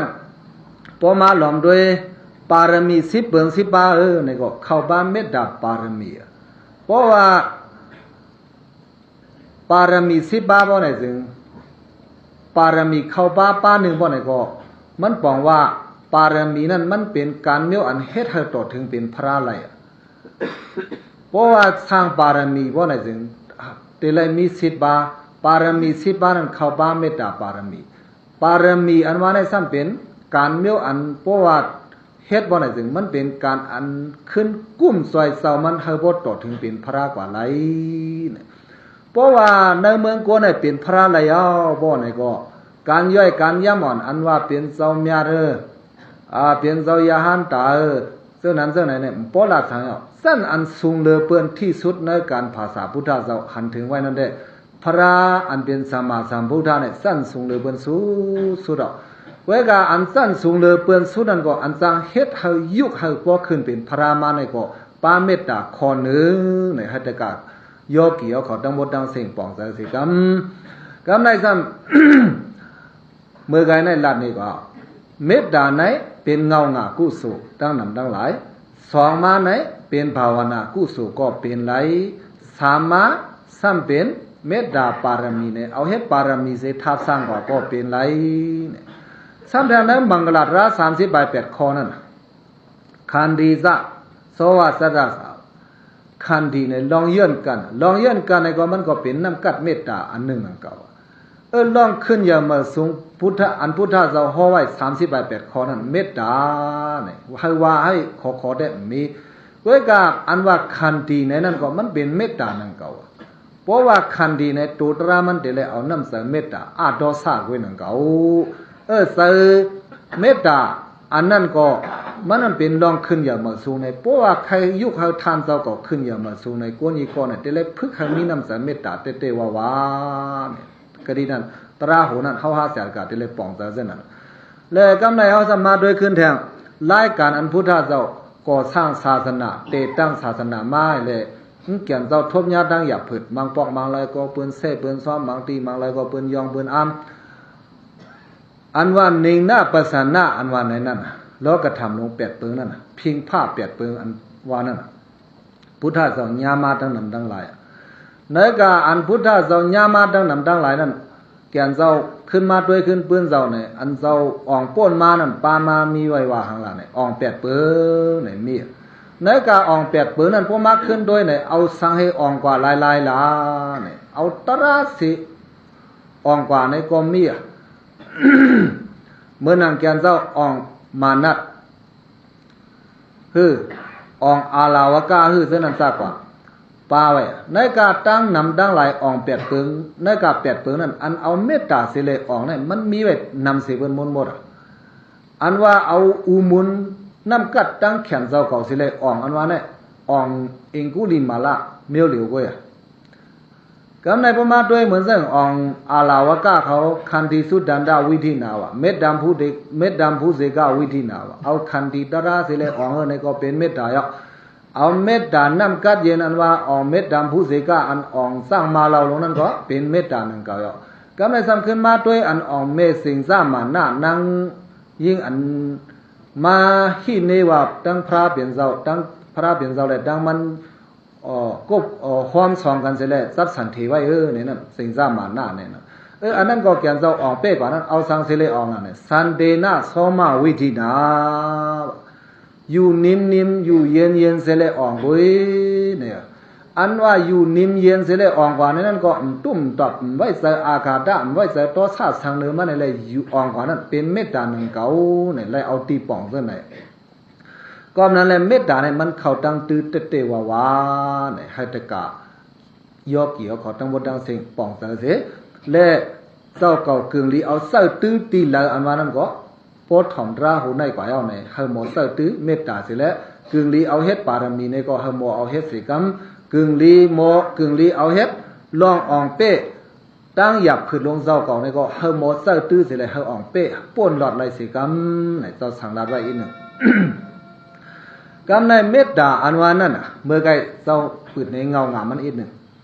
ພໍມາຫຼອມດ້ວຍປາລະມີສິບເປີງສິບປາເອີ ໃນກໍເຂົ້າບ້ານເມດຕາປາລະມີ ເພາະວ່າ ປາລະມີສິບປາບໍ່ໄດ້ເຊິ່ງ ປາລະມີເຂົ້າປາປາໜຶ່ງບໍ່ໄດ້ກໍ ມັນປອງວ່າປາລະມີນັ້ນມັນເປັນການແນວອັນເຮັດໃຫ້ຕໍ່ເຖິງເປັນພະລາໄລ ເພາະວ່າສ້າງປາລະມີບໍ່ໄດ້ເຊິ່ງ ແຕ່ລະມີສິບປາ ປາລະມີສິບປານັ້ນເຂົ້າປາເມດຕາປາລະມີ ປາລະມີອັນວ່າໃນຊ້ຳເປັນການແນວອັນ ເພາະວ່າ ເຮັດບໍ່ໄດ້ເຊິ່ງ ມັນເປັນການອັນຂຶ້ນກຸ້ມຊ່ອຍເຊົາມັນໃຫ້ບໍ່ຕໍ່ເຖິງເປັນພະລາກວ່າໄລ ເພາະວ່າໃນເມືອງກົວໃນເປັນພະລາໄລເອົາບໍ່ໃນກໍ ການຍ່ອຍການຢາມອ່ອນ ອັນວ່າເປັນເຈົ້າແມ່ເດີ ອາ ເປັນເຈົ້າຢາຫັນຕາເອີ ເຊິ່ງນັ້ນເຊິ່ງໃດນີ້ ບໍ່ລາດທາງເອົາ ຊັ້ນອັນສູງເລີເປີ້ນທີ່ສຸດໃນການພາສາພຸດທະເຈົ້າຫັນເຖິງໄວ້ນັ້ນແດ່ ພະລາອັນເປັນສຳມາສຳພຸດທະນີ້ ຊັ້ນສູງເລີເປີ້ນສຸດສຸດດອກ ເວກາອັນຊັ້ນສູງເລີເປີ້ນສຸດນັ້ນກໍ ອັນຈັ່ງເຮັດໃຫ້ຍຸກໃຫ້ພໍຂຶ້ນເປັນພະລາມາໃນກໍ ປາເມດຕາຂໍ້ໜຶ່ງໃນ ໃຫ້ແຕ່ກາໂຍກີເອົາເຂົາທັງໝົດທັງເສັງປອງໃຈເສກຳ ກຳໃນຊ້ຳ ເມື່ອໄກໃນລັດນີ້ກໍ ເມດຕາໃນເປັນເງົາຫງາກຸໂສທັງນຳທັງຫຼາຍ ສອງມາໃນເປັນພາວະນາກຸໂສກໍເປັນໄລ ສາມມາຊ້ຳເປັນເມດຕາປາລະມີໃນ ເອົາເຮັດປາລະມີເສທັບສ້າງກໍ ກໍເປັນໄລ ຊ້ຳແທງໃນມັງກະລາຕະລາສາມສິບປາຍແປດຂໍ້ນັ້ນ ຂັນຕິ ຈະ ໂສວາ ຊະ ຕະ ສາ ຂັນຕິໃນລອງເຍືອນກັນ ລອງເຍືອນກັນໃນກໍ ມັນກໍເປັນນ້ຳກັດເມດຕາອັນໜຶ່ງນັ້ນເກົ່າ ເອີ ລອງຂຶ້ນຢ່າມາສູງ ພຸດທະ ອັນພຸດທະເຈົ້າເຮົາໄວ້ສາມສິບປາຍແປດຂໍ້ນັ້ນ ເມດຕາໃນ ໃຫ້ວ່າໃຫ້ຂໍ ຂໍແດ່ມີ ດ້ວຍການອັນວ່າຂັນຕິໃນນັ້ນກໍ ມັນເປັນເມດຕານັ້ນເກົ່າ ເພາະວ່າຂັນຕິໃນໂຕຕະລາມັນເດແລເອົານ້ຳໃຈເມດຕາ ອາໂທສະເວນະເກົ່າ ເອີ ໃຈເມດຕາ ອັນນັ້ນກໍ ມັນ ມັນເປັນລອງຂຶ້ນຢ່າມາສູງໃນ ເພາະວ່າໃຄຍຸກໃຫ້ທ່ານເຈົ້າກໍຂຶ້ນຢ່າມາສູງໃນ ກົນອີກກໍໃນ ເດແລຝຶກໃຫ້ມີນ້ຳໃຈເມດຕາແຕ່ໆວ່າໆ ນີ້ ກະດີນັ້ນ ຕະລາໂຫນັ້ນ ເຮົາຫາສາກາເດແລປອງໃຈເຊັ່ນນັ້ນ ແລະ ກຳໃນເຮົາສາມາດດ້ວຍຂຶ້ນແທງ ລາຍການອັນພຸດທະເຈົ້າກໍ່ສ້າງສາສະໜາ ເຕະຕັ້ງສາສະໜາມາ ແລະ ແກ່ນເຈົ້າທົບຍາດທັງຢາບຜືດ, ບາງປອກບາງລາຍກໍເພິ່ນເຊເພິ່ນຊອມ, ບາງທີ່ບາງລາຍກໍເພິ່ນຢອງເພິ່ນອາມ. ອັນວ່າເນັງນະປັດສະນະ ອັນວ່າໃນນັ້ນນະ, ລາວກະທຳລົງແປດເປິງນັ້ນນະ, ພິງພະແປດເປິງອັນວ່ານັ້ນນະ, ພຸດທະເຈົ້າຍາມາທັງນຳທັງຫຼາຍ. ໃນກາອັນພຸດທະເຈົ້າຍາມາທັງນຳທັງຫຼາຍນັ້ນ, ແກ່ນເຈົ້າຂຶ້ນມາດ້ວຍຂຶ້ນປືນເຈົ້າໃນ ອັນເຈົ້າອອງໂປ້ນມານັ້ນ ປາມາມີໄວ້ວ່າຫັ້ນລະໃນ ອອງແປດເປິງໃນມີ. ໃນກາອອງແປດເປິງນັ້ນ ພວກມາຂຶ້ນດ້ວຍໃນ ເອົາສັງໃຫ້ອອງກວ່າຫຼາຍໆລະໃນ ເອົາຕະລາຊິອອງກວ່າໃນກໍມີ. ເມື່ອນາງແກ່ນເຈົ້າອອງມານັດ ຄື ອອງອາລາວະກະ ຄືເຊັ່ນນັ້ນຊະກວ່າ ປາໄວ້ ໃນກາຕັ້ງນຳຕັ້ງຫຼາຍອອງແປດເປິງ ໃນກາແປດເປິງນັ້ນ ອັນເອົາເມດຕາຊິໄລອອງນັ້ນ ມັນມີໄວ້ນຳເສເບິດໝົດໝົດ. ອັນວ່າເອົາອຸມຸນນ້ຳກັດຕັ້ງແຂນເຈົ້າເຂົາຊິໄລອອງ ອັນວ່ານັ້ນ ອອງເອງກຸລິມາລະ ແນວຫຼຽວກວ່າ ກຳໃນປະມາດດ້ວຍເໝືອນເຊິ່ງອອງອາລາວະກະເຂົາ ຄັນຕິສຸດດັນດາວິທີນາວະ ເມັດດຳພູເດ ເມັດດຳພູເສກາວິທີນາວະ ເອົາຄັນຕິຕະລາຊິເລອອງເອີໃນກໍເປັນເມັດຕາເອາະ ເອົາເມັດຕານ້ຳກັດເຢັນອັນວ່າອອງເມັດດຳພູເສກາອັນອອງສ້າງມາເລົ່າລົງນັ້ນກໍເປັນເມັດຕາໜຶ່ງເກົ່າເອາະ ກຳໃນຊ້ຳຂຶ້ນມາດ້ວຍອັນອອງເມດສິງສາມານະນາງຍິງອັນມາຫິເນວາ ທັງພະເປັນເຈົ້າ ທັງພະເປັນເຈົ້າ ແລະ ທັງມັນ ກໍ ກໍຮ່ວມສອງກັນເສແລະ ຈັດສັນເທໄວ້ ເອີ ໃນນັ້ນ ສິງສາມານະ ໃນນັ້ນ ເອີ ອັນນັ້ນກໍແກ່ນເຈົ້າອອງເປ້ກວ່ານັ້ນ ເອົາສັງເສເລອອງນັ້ນ ສັນເຕນະໂສມະວິທີນາ ຢູ່ນິມໆ ຢູ່ເຢັນໆ ເສເລອອງໂອຍ ນີ້ ອັນວ່າຢູ່ນິມເຢັນເສເລອອງກວ່າໃນນັ້ນກໍ ອືມ ຕຸ້ມຕອບ ອືມ ໄວ້ໃຈອາຄາດະ ອືມ ໄວ້ໃຈຕໍ່ຊາດສັງເນີມາໃນແລະ ຢູ່ອອງກວ່ານັ້ນ ເປັນເມດຕາໜຶ່ງເກົ່າ ໃນແລະ ເອົາຕີປ່ອງເຊິ່ງໃນ ກໍນັ້ນແຫຼະ ເມດຕານີ້ມັນເຂົ້າຕັ້ງຕື້ເຕະເຕະວາວາ ໃຫ້ຕະກາ ຍອກກີເອົາເຂົາທັງໝົດທັງເສັງປອງເຕີເສ ແລະ ເຈົ້າເຂົາກຶງລີເອົາເສີດຕື້ຕີເລີ ອັນວ່ານັ້ນກໍ ໂພດຖອມຕຣາຫູໃນກວ່າເອົາໃນ ເຮົາໝໍເສີດຕື້ເມດຕາເສແລະ ກຶງລີເອົາເຮັດປາລະມີໃນກໍ ເຮົາໝໍເອົາເຮັດເສກຳ ກຶງລີໝໍ ກຶງລີເອົາເຮັດລອງອອງເປ້ ຕັ້ງຢາບຂຶດລົງເຈົ້າເຂົາໃນກໍ ເຮົາໝໍເສີດຕື້ເສແລະ ເຮົາອອງເປ້ ໂປ້ນລອດໄລເສກຳ ໃນເຈົ້າສັງລາດໄວ້ອີກໜຶ່ງ ກຳໃນເມດຕາອັນວ່ານັ້ນນະ ເມື່ອໄກເຈົ້າປືດໃນເງົາງາມມັນອີກໜຶ່ງ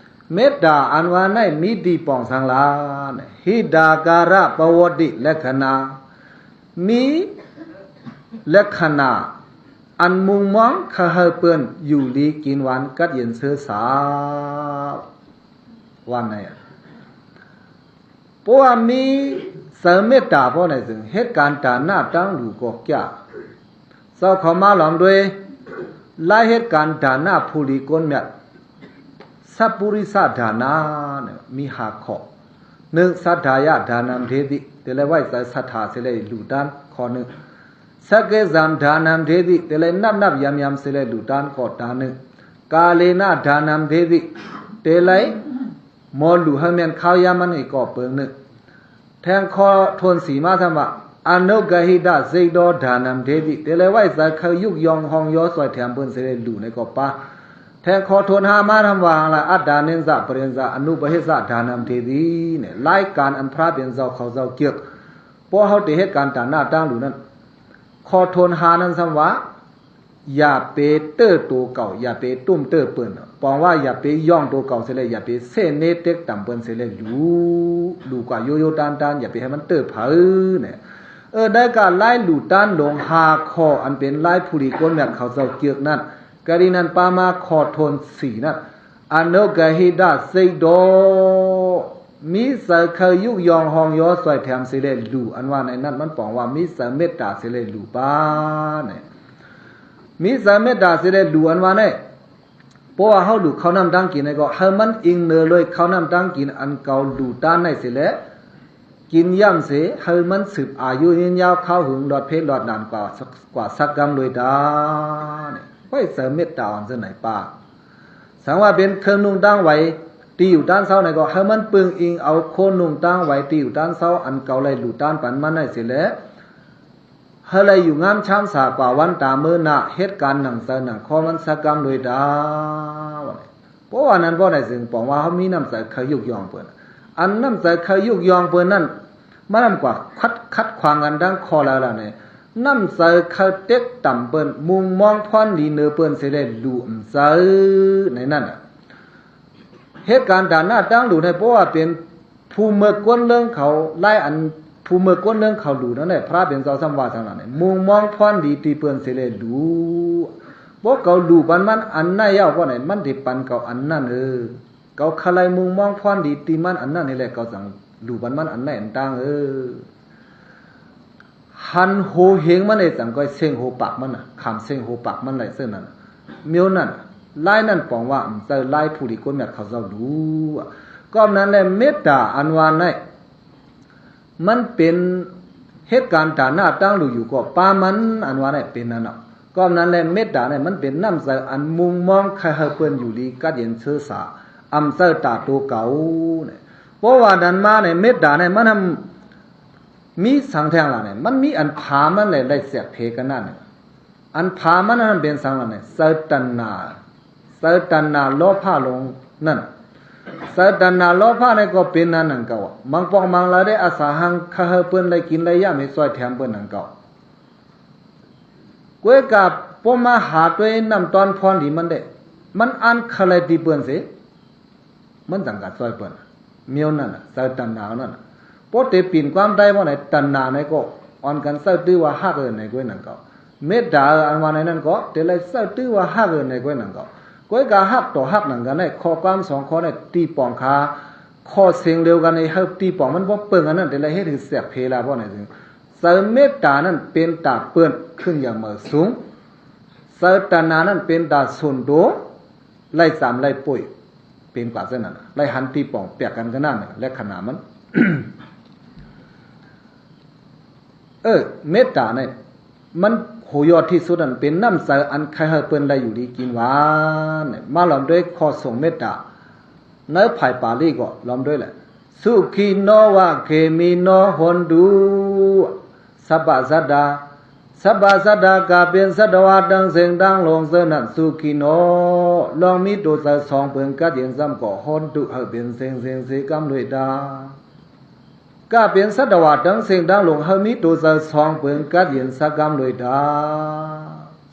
ເມດຕາອັນວ່າໃນມີດີປອງສັງລາ ຫິດຕາກາລະປະວັດຕິລັກຂະນາ ມີລັກຂະນາອັນມຸງມອງເຂົ້າໃຫ້ເພິ່ນຢູ່ດີກິນຫວານກັດເຢັນເຊີສາ ວ່າໃນ ເພາະວ່າມີໃຈເມດຕາພໍໃນຈຶ່ງເຮັດການດານະຕ່າງຫຼູກໍກະ ເຈົ້າເຂົ້າມາລອມດ້ວຍລາຍເຮັດການດານະຜູ້ລີກົ້ນແມດ ສັບປຸລິສະດານະ ມີຫ້າຂໍ້ ໜຶ່ງ ສັດທາຍະດານັງເດຕິ ແຕ່ລະໄວ້ໃຈສັດທາເສແລະຫຼູຕານ ຂໍ້ໜຶ່ງ ສັກເກສັງດານັງເດຕິ ແຕ່ລະນັບນັບຢຳຢຳເສແລະຫຼູຕານ ກໍຕາໜຶ່ງ ກາເລນະດານັງເດຕິ ແຕ່ລະ ໝໍຫຼູໃຫ້ແມ່ນຄາວຢາມມັນໃນກໍເປີງໜຶ່ງ ແທງຂໍ້ໂທນສີ່ມາທຳວ່າ ອະນຸກະຫິດຕະເສດໂຕດານັງເດຕິ ແຕ່ລະໄວ້ໃຈເຄີຍຍຸກຍ່ອງຮ່ອງຍໍຊ່ອຍແຖມເພິ່ນເສແລະຫຼູໃນກໍປາ ແທງຂໍ້ໂທນຫ້າມາທຳວ່າ ອັດຕາເນນຈະປະເຣນຈະອະນຸປະເຫດສະດານັງເດຕິ ນີ້ລາຍການອັນພະເປັນເຈົ້າເຂົາເຈົ້າກຽກ ເພາະເຮົາໄດ້ເຮັດການດານະຕ່າງຫຼູນັ້ນ ຂໍ້ໂທນຫ້ານັ້ນຊ້ຳວ່າ ຢ່າໄປເຕີໂຕເກົ່າ ຢ່າໄປຕຸ້ມເຕີເປິ້ນ ປອງວ່າຢ່າໄປຍ່ອງໂຕເກົ່າເສແລະ ຢ່າໄປເສເນເຕັກຕຳເປິ້ນເສແລະ ຫຼູ ຫຼູກວ່າໂຍໂຍຕານຕານ ຢ່າໄປໃຫ້ມັນເຕີເຜີ ແນ ເອີ ໄດ້ການລາຍຫຼູຕານຫຼົງຫ້າຂໍ້ ອັນເປັນລາຍຜູ້ລີໂກນແມັດເຂົາເຈົ້າເກືອກນັ້ນ ກະດີນັ້ນປາມາຂໍ້ໂທນສີ່ນັ້ນ ອະນຸກະຫິດຕະເສດໂຕ ມີໃຈເຄີຍຍຸກຍ່ອງຮ່ອງຍໍຊ່ອຍແຖມເສແລະ ຫຼູ ອັນວ່າໃນນັ້ນ ມັນປອງວ່າມີໃຈເມດຕາເສແລະ ຫຼູປາ ແນ ມີໃຈເມດຕາເສແລະ ຫຼູ ອັນວ່າໃນ ເພາະວ່າເຮົາຫຼູເຂົ້ານ້ຳຕາງກິນໃນກໍ ໃຫ້ມັນອີງເໜີເລີຍເຂົ້ານ້ຳຕາງກິນ ອັນເຂົາຫຼູຕານໃນເສແລະ ກິນຢ່ຳເສ ໃຫ້ມັນສືບອາຍຸຍືນຍາວ ຄາວຫຶງ ຫຼອດເພລອດນານກວ່າ ກວ່າສັກກຳໂລຍຕາ ແນ ໄວ້ໃຈເມດຕາອ່ອນເຊິ່ງໃນປາ ສັງວ່າເປັນເຄື່ອງນຸ່ງຕາງໄຫວ ທີ່ຢູ່ຕານເຊົາໃນກໍ ໃຫ້ມັນປຶງອີງເອົາໂຄນຸ່ງຕາງໄຫວ ທີ່ຢູ່ຕານເຊົາ ອັນເຂົາໄດ້ຫຼູຕານປັນມາໃນເສແລະ ໃຫ້ໄດ້ຢູ່ງາມຊານສາກວ່າວັນຕາມື້ໜ້າ ເຮັດການໜັງໃຈໜັງຄໍມັນສະກຳໂລຍດາວ ເພາະວ່ານັ້ນ ເພາະໃດຈຶ່ງປອງວ່າເຮົາມີນ້ຳໃຈເຄີຍຍຸກຍ່ອງເພິ່ນ ອັນນ້ຳໃຈເຄີຍຍຸກຍ່ອງເພິ່ນນັ້ນ ມັນນຳກວ່າຂັດ ຂັດຂວາງກັນທັງຂໍ້ລະລະໃນ ນ້ຳໃຈເຄີຍເຕັກຕ່ຳເພິ່ນ ມຸງມອງພອນດີເໜີເພິ່ນເສແລະ ຫຼູມໃຈໃນນັ້ນ ເຫດການຕານະຕາງຫຼູໃນ ເພາະວ່າເປັນຜູ້ເມີກກວນເລີງເຂົາຫຼາຍອັນ ຜູ້ເມີກກວນເລີງເຂົາຫຼູນັ້ນແຫຼະ ພະເປັນເຈົ້າສ່ຳວ່າທາງນັ້ນ ມຸງມອງພອນດີທີ່ເພິ່ນເສຍແລະຫຼູ ພວກເຂົາຫຼູປັນມັນອັນໃນເອົາ ພວກໃນມັນຊິປັນເຂົາອັນນັ້ນເອີ ເຂົາຄະໄລມຸງມອງພອນດີທີ່ມັນອັນນັ້ນນີ້ແຫຼະ ເຂົາຈັ່ງຫຼູປັນມັນອັນໃນອັນຕ່າງເອີ ຫັນໂຫເຫັງມັນເອ ຈັ່ງກ້ອຍເສັງໂຫປາກມັນນະ ຂາມເສັງໂຫປາກມັນໄດ້ເຊິ່ງນັ້ນ ແນວນັ້ນ ລາຍນັ້ນປອງວ່າ ອຳ ເຈົ້າລາຍຜູ້ດີກົນແມດເຂົາເຈົ້າຫຼູ ກໍອຳນັ້ນແຫຼະ ເມດຕາອັນວ່າໃນ ມັນເປັນເຫດການຕານະຕາງຫຼູຢູ່ກໍປະມານອັນວ່າໃນເປັນນັ້ນເນາະ ກໍອຳນັ້ນແຫຼະ ເມດຕາໃນມັນເປັນນ້ຳໃຈອັນມຸງມອງໃຄ່ໃຫ້ເພິ່ນຢູ່ດີກັດເຢັນເຊີສາ ອຳເຈົ້າຕາໂຕເກົ່າ ເພາະວ່ານັ້ນມາໃນເມດຕາໃນມັນ ມີສັງແທ້ລະນີ້ ມັນມີອັນພາມັນແຫຼະໄລ່ແຊກເພກັນນັ້ນ ອັນພາມັນນັ້ນເປັນສັງລະນີ້ ເຈົ້າຕັນຫາ ເຈົ້າຕັນຫາໂລພະຫຼົງນັ້ນ ເຈົ້າຕັນຫາໂລພະນີ້ກໍເປັນນັ້ນນັ້ນເກົ່າ ມັງປອງມັງລາໄດ້ອາສາຫັງ ຂ້າເຮີເພິ່ນໄດ້ກິນໄດ້ຢາມໃຫ້ຊ່ອຍແຖມເພິ່ນນັ້ນເກົ່າ ກວຍກາບໍ່ມາຫາດ້ວຍນ້ຳຕ້ອນພອນດີມັນເດ້ ມັນອັນຄະໄລຕີເພິ່ນເສ ມັນຈັ່ງກະຊ່ອຍເພິ່ນ ແນວນັ້ນນະ ເຈົ້າຕັນຫານັ້ນນະ ບໍ່ເຕປິ່ນຄວາມໄດ້ບໍ່ໃນ ຕັນຫາໃນກໍອ່ອນກັນເຈົ້າຕື້ວ່າຮັກເອີໃນກວຍນັ້ນກໍ ເມດຕາເອີອັນວ່າໃນນັ້ນກໍ ເຕໄລເຈົ້າຕື້ວ່າຮັກເອີໃນກວຍນັ້ນກໍ ກວຍກະຮັກຕໍ່ຮັກນັ້ນກັນໃນ ຂໍ້ຄວາມສອງຂໍ້ໃນ ຕີປອງຄາ ຂໍ້ເສັງດຽວກັນໃນ ເຮົາຕີປອງມັນບໍ່ເປິງອັນນັ້ນ ເຕໄລເຮັດໃຫ້ແຊກເພລາບໍ່ໃນ ເຈົ້າເມດຕານັ້ນເປັນຕາເປີດຂຶ້ນຢ່າງໝາຍສູງ ເຈົ້າຕັນຫານັ້ນເປັນຕາສ່ວນໂຕ ໄລ່ສາມໄລ່ປ່ວຍ ເປັນກວ່າເຊັ່ນນັ້ນ ໄລ່ຫັນຕີປ່ອງແປກກັນຂະໜາດນັ້ນ ແລະຂະໜາດມັນ ເອີ ເມດຕາໃນ ມັນໂຫຍອດທີ່ສຸດນັ້ນ ເປັນນ້ຳໃຈອັນໃຄ່ໃຫ້ເພິ່ນໄດ້ຢູ່ດີກິນຫວານ ມາລອມດ້ວຍຂໍ້ຊົງເມດຕາ ໃນພາສາປາລີກໍລອມດ້ວຍແຫຼະ ສຸຂີໂນວະ ເຂມິໂນ ໂຫນຕຸ ສັບພະສັດຕາ ສັບພະສັດຕາ ກະເປັນສັດຕະວະທັງເສັງທັງຫຼວງເຊີນນັ້ນ ສຸຂີໂນ ລອງມີໂຕໃຈສອງເພິ່ງກັດເຢັນຊ້ຳກໍ ໂຫນຕຸ ໃຫ້ເປັນເສັງເສັງເສກຳດ້ວຍຕາ ກະເປັນສັດຕະວະທັງເສັງທັງຫຼວງ ໃຫ້ມີໂຕໃຈສອງເພິ່ງກັດເຢັນສະກຳດ້ວຍຕາ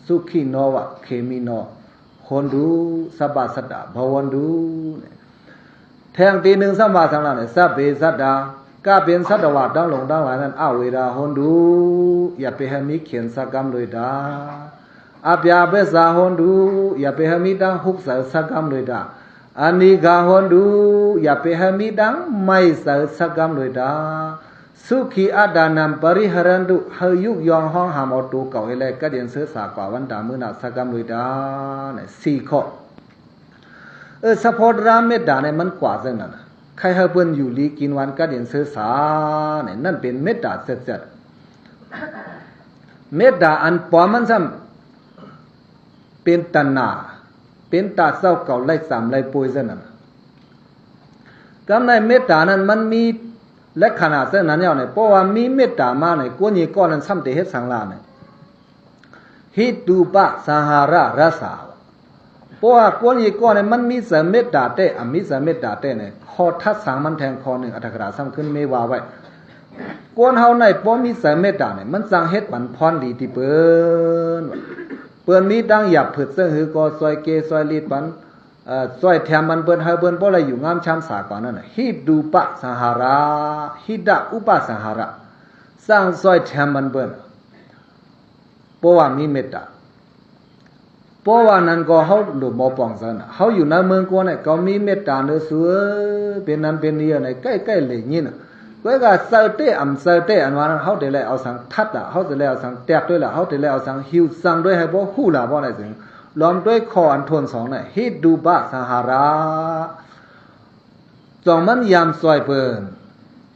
ສຸຂີໂນວະ ເຂມິໂນ ໂຫນຕຸ ສັບພະສັດຕາ ພະວັນຕຸ ແທ່ງທີໜຶ່ງ ສຳພະສັງລະ ສັບເພສັດຕາ ກະເປັນສັດຕະວະທັງຫຼວງທັງຫຼາຍນັ້ນ ອະເວຣາ ໂຫນຕຸ ຢ່າໄປໃຫ້ມີເຂນສະກຳດ້ວຍຕາ ອະພະຍາເບສາ ໂຫນຕຸ ຢ່າໄປໃຫ້ມີທັງທຸກໃຈສະກຳດ້ວຍຕາ ອະນີກາ ໂຫນຕຸ ຢ່າໄປໃຫ້ມີທັງໄມໄຈສະກຳດ້ວຍຕາ ສຸຂີອັດຕານັງ ປະລິຫະຣັນຕຸ ໃຫ້ຍຸກຍ່ອງຮ້ອງຫ້າມເອົາໂຕເກົ່າໃຫ້ແລ ກະດຽນເຊີສາກວ່າວັນຕາມື້ໜ້າສະກຳດ້ວຍຕາ ສີ່ຂໍ້ ເອີ ສະເພາະລາເມດຕາໃນມັນກວ່າຈັ່ງນັ້ນ ໃຄ່ໃຫ້ເພິ່ນຢູ່ດີກິນຫວານກະເຢັນເຊີສາ ນັ້ນເປັນເມດຕາແທ້ໆ ເມດຕາອັນປອມມັນຊ້ຳ ເປັນຕັນຫາ ເປັນຕາເສົ້າເກົ່າໄລ່ສາມໄລ່ປ່ວຍຊັ້ນນັ້ນ ກຳໃນເມດຕານັ້ນມັນມີລັກຂະນະຊັ້ນນັ້ນແລ້ວນີ້ ເພາະວ່າມີເມດຕາມານີ້ ກົນເຢກອນນັ້ນຊ້ຳແຕ່ເຮັດສັງລານີ້ ຫິຕູປະສາຫາຣະຣະສາ ເພາະວ່າກົນເຢກອນນີ້ມັນມີໃຈເມດຕາແທ້ ອາ ມີໃຈເມດຕາແທ້ນີ້ ຂໍ້ທັດສັງມັນແທ່ງຂໍ້ໜຶ່ງ ອັດຖະກະຖາຊ້ຳຂຶ້ນເມວ່າໄວ້ ຄົນເຮົາໃນບໍ່ມີໃຈເມດຕານີ້ ມັນຈັ່ງເຮັດປັນພອນດີຕິເປີນ ເປີນມີດັ່ງຢາບຜຶດເຊິ່ງຫືອກໍຊ່ອຍເກຊ່ອຍລີດປັນ ເອີ ຊ່ອຍແຖມມັນເປີນ ໃຫ້ເປີນບໍ່ໄດ້ຢູ່ງາມຊາມສາກວ່ານັ້ນ ຫິຕູປະສາຫາຣະ ຫິຕະອຸປະສາຫາຣະ ສ້າງຊ່ອຍແຖມມັນເປີນ ເພາະວ່າມີເມດຕາ ເພາະວ່ານັ້ນກໍເຮົາຫຼູມບໍ່ປ່ອງໃຈນະ ເຮົາຢູ່ໃນເມືອງກົວນະ ກໍມີເມດຕາເນີສູ ເປັນນັ້ນເປັນນີ້ໃນໃກ້ໆເລີຍຍິນ ເວລາໃສ່ເຕະອຳໃສ່ເຕະອັນວ່ານັ້ນ ເຮົາໄດ້ແລເອົາສັງທັດລະ ເຮົາໄດ້ແລເອົາສັງແຕກດ້ວຍລະ ເຮົາໄດ້ແລເອົາສັງຫິວສັງດ້ວຍໃຫ້ບໍ່ຮູ້ລະ ບໍ່ໄດ້ເຊິ່ງລວມດ້ວຍຂໍ້ອັນທົນສອງນະ ຫິຕູປະສາຫາຣະ ຈົ່ງມັນຢາມຊ່ອຍເພິ່ນ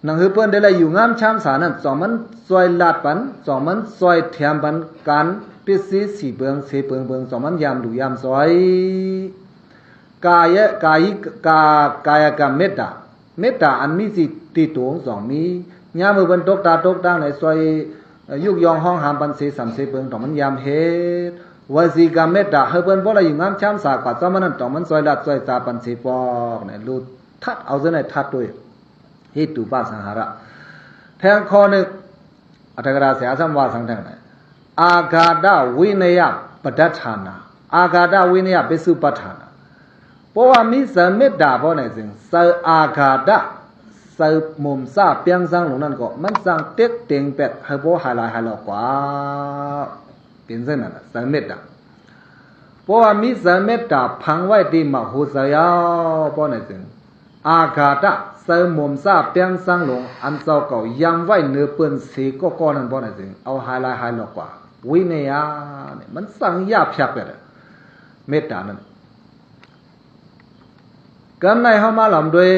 ໜັງຫືອເພິ່ນໄດ້ໄດ້ຢູ່ງາມຊາມສານັ້ນ ຈົ່ງມັນຊ່ອຍລາດປັນ ຈົ່ງມັນຊ່ອຍແຖມປັນ ການປິດຊີສີເບິ່ງເສເບິ່ງເບິ່ງ ຈົ່ງມັນຢາມດູຢາມຊ່ອຍ ກາຍະ ກາຍ ກາ ກາຍະກຳເມດຕາ ເມດຕາອັນມີຈິດຕິຕົງ ຈົ່ງມີ ຍາມເມື່ອເພິ່ນຕົກຕາຕົກຕາງໃນຊ່ອຍ ເອີ ຍຸກຍ່ອງຮ້ອງຫ້າມປັນເສສຳເສເບິ່ງ ຕ້ອງມັນຢາມເຮັດ ວະຈີກຳເມດຕາ ໃຫ້ເພິ່ນບໍ່ໄດ້ຢູ່ງາມຊາມສາກວ່າ ຈຳມານັ້ນ ຕ້ອງມັນຊ່ອຍລາດຊ່ອຍຈາປັນເສປອກ ໃນ ລູດ ທັດເອົາເຊິ່ງໃນທັດໂດຍ ຫິຕູປະສາຫາຣະ ແທ່ງຂໍ້ໜຶ່ງ ອັດຖະກະດາສະຍາສຳວ່າສັງແທ່ງໃນ ອາກາດະວິນະຍະປະດັດຖານະ ອາກາດະວິນະຍະປິສຸປະຖານະ ພາະວ່າມີໃຈເມດຕາບໍ່ແນ່ຈິງ ໃຈອາກາດະ ໃຈໝົມຊາປຽງສັງຫຼົງນັ້ນກໍ ມັນສັ່ງເຕັກເຕັງແປດ ໃຫ້ບໍ່ຫາຍຫຼາຍຫາຍຫຼອກກວ່າ ເປັນເຊັ່ນນັ້ນ ໃຈເມດຕາ. ເພາະວ່າມີໃຈເມດຕາຝັງໄວ້ທີ່ໝາກຫົວໃຈຍາວ ບໍ່ແນ່ຈິງ ອາກາດະ ໃຈໝົມຊາປຽງສັງຫຼົງ ອັນເຈົ້າເກົ່າຢຳໄວ້ເໜືອເປີ້ນເສກໍກໍນັ້ນ ບໍ່ແນ່ຈິງ ເອົາຫາຍຫຼາຍຫາຍຫຼອກກວ່າ ວິເນຍະ ນີ້ ມັນສັ່ງຢາພຽກແປດ ເມດຕານັ້ນ. ກຳໃນເຮົາມາລຳດ້ວຍ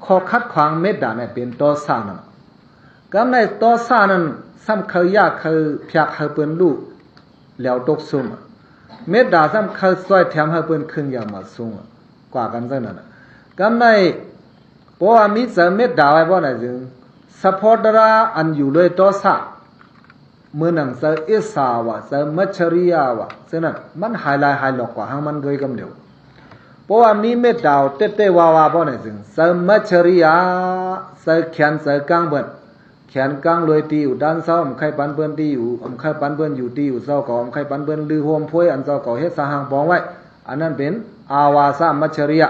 ຂໍ້ຂັດຂວາງເມດຕາໃນເປັນໂທສະນັ້ນ ກຳໃນໂທສະນັ້ນ ຊ້ຳເຄີຍຢາເຄີຍພຽກໃຫ້ເພິ່ນຮູ້ແລ້ວຕົກຊຸມ ເມດຕາຊ້ຳເຄີຍຊ່ວຍແຖມໃຫ້ເພິ່ນຂຶ້ນຢ່າງມາສູງ ກວ່າກັນຈັ່ງນັ້ນ ກຳໃນ ເພາະວ່າມີໃຈເມດຕາໄວ້ບໍ່ແນ່ຈິງ ສະເພາະດາລາອັນຢູ່ດ້ວຍໂທສະ ເໝືອນໜັງໃຈອິດສາວະ ໃຈມັດຈະລິຍາວະ ເຊັ່ນນັ້ນ ມັນຫາຍຫຼາຍຫາຍຫຼອກກວ່າຫາງມັນໂດຍກຳດຽວ. ເພາະວ່າມີເມດຕາເຕັດເຕວາວາບໍ່ແນ່ຈິງ ໃຈມັດຈະລິຍາ ໃຈແຂນໃຈກາງເພິ່ນ ແຂນກາງລວຍທີ່ຢູ່ດ້ານເຊົາ ອຳໄຄປັນເພິ່ນທີ່ຢູ່ ອຳໄຄປັນເພິ່ນຢູ່ທີ່ຢູ່ເຈົ້າເກົ່າ ອຳໄຄປັນເພິ່ນລືໂຮມໂພຍ ອັນເຈົ້າເກົ່າເຮັດສາຫາງປອງໄວ້ ອັນນັ້ນເປັນອາວາສະມັດຈະລິຍາ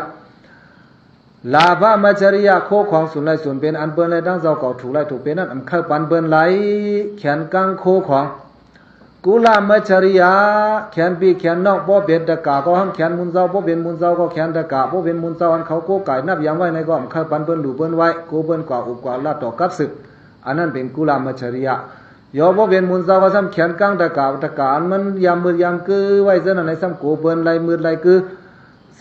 ລາພະມັດຈະລິຍາ ໂຄຂອງສູນໄລ່ສູນເປັນ ອັນເພິ່ນແລະທັງເຈົ້າເກົ່າຖືກໄລ່ຖືກເປັນນັ້ນ ອຳໄຄປັນເພິ່ນໄລ່ ແຂນກາງໂຄຂອງ ກຸລະມັດຈະລິຍາ ແຂນພີ່ແຂນນ້ອງ ບໍ່ເປັນຕະກະກໍຫ້າມແຂນມູນເຈົ້າ ບໍ່ເປັນມູນເຈົ້າກໍແຂນຕະກະ ບໍ່ເປັນມູນເຈົ້າ ອັນເຂົາໂກກາຍນັບຢາມໄວ້ໃນກໍອຳໄຄປັນເພິ່ນດູເພິ່ນໄວ້ ໂກເພິ່ນກວ່າອຸບກວ່າລາດຕໍ່ກັບຊຶກ ອັນນັ້ນເປັນກຸລະມັດຈະລິຍາ. ຢໍບໍ່ເປັນມູນເຈົ້າກໍຊ້ຳແຂນກາງຕະກະ ຕະກະອັນມັນຢາມມືດຢາມກືໄວ້ເຊັ່ນນັ້ນ ໃນຊ້ຳໂກເພິ່ນໄລ່ມືດໄລ່ກື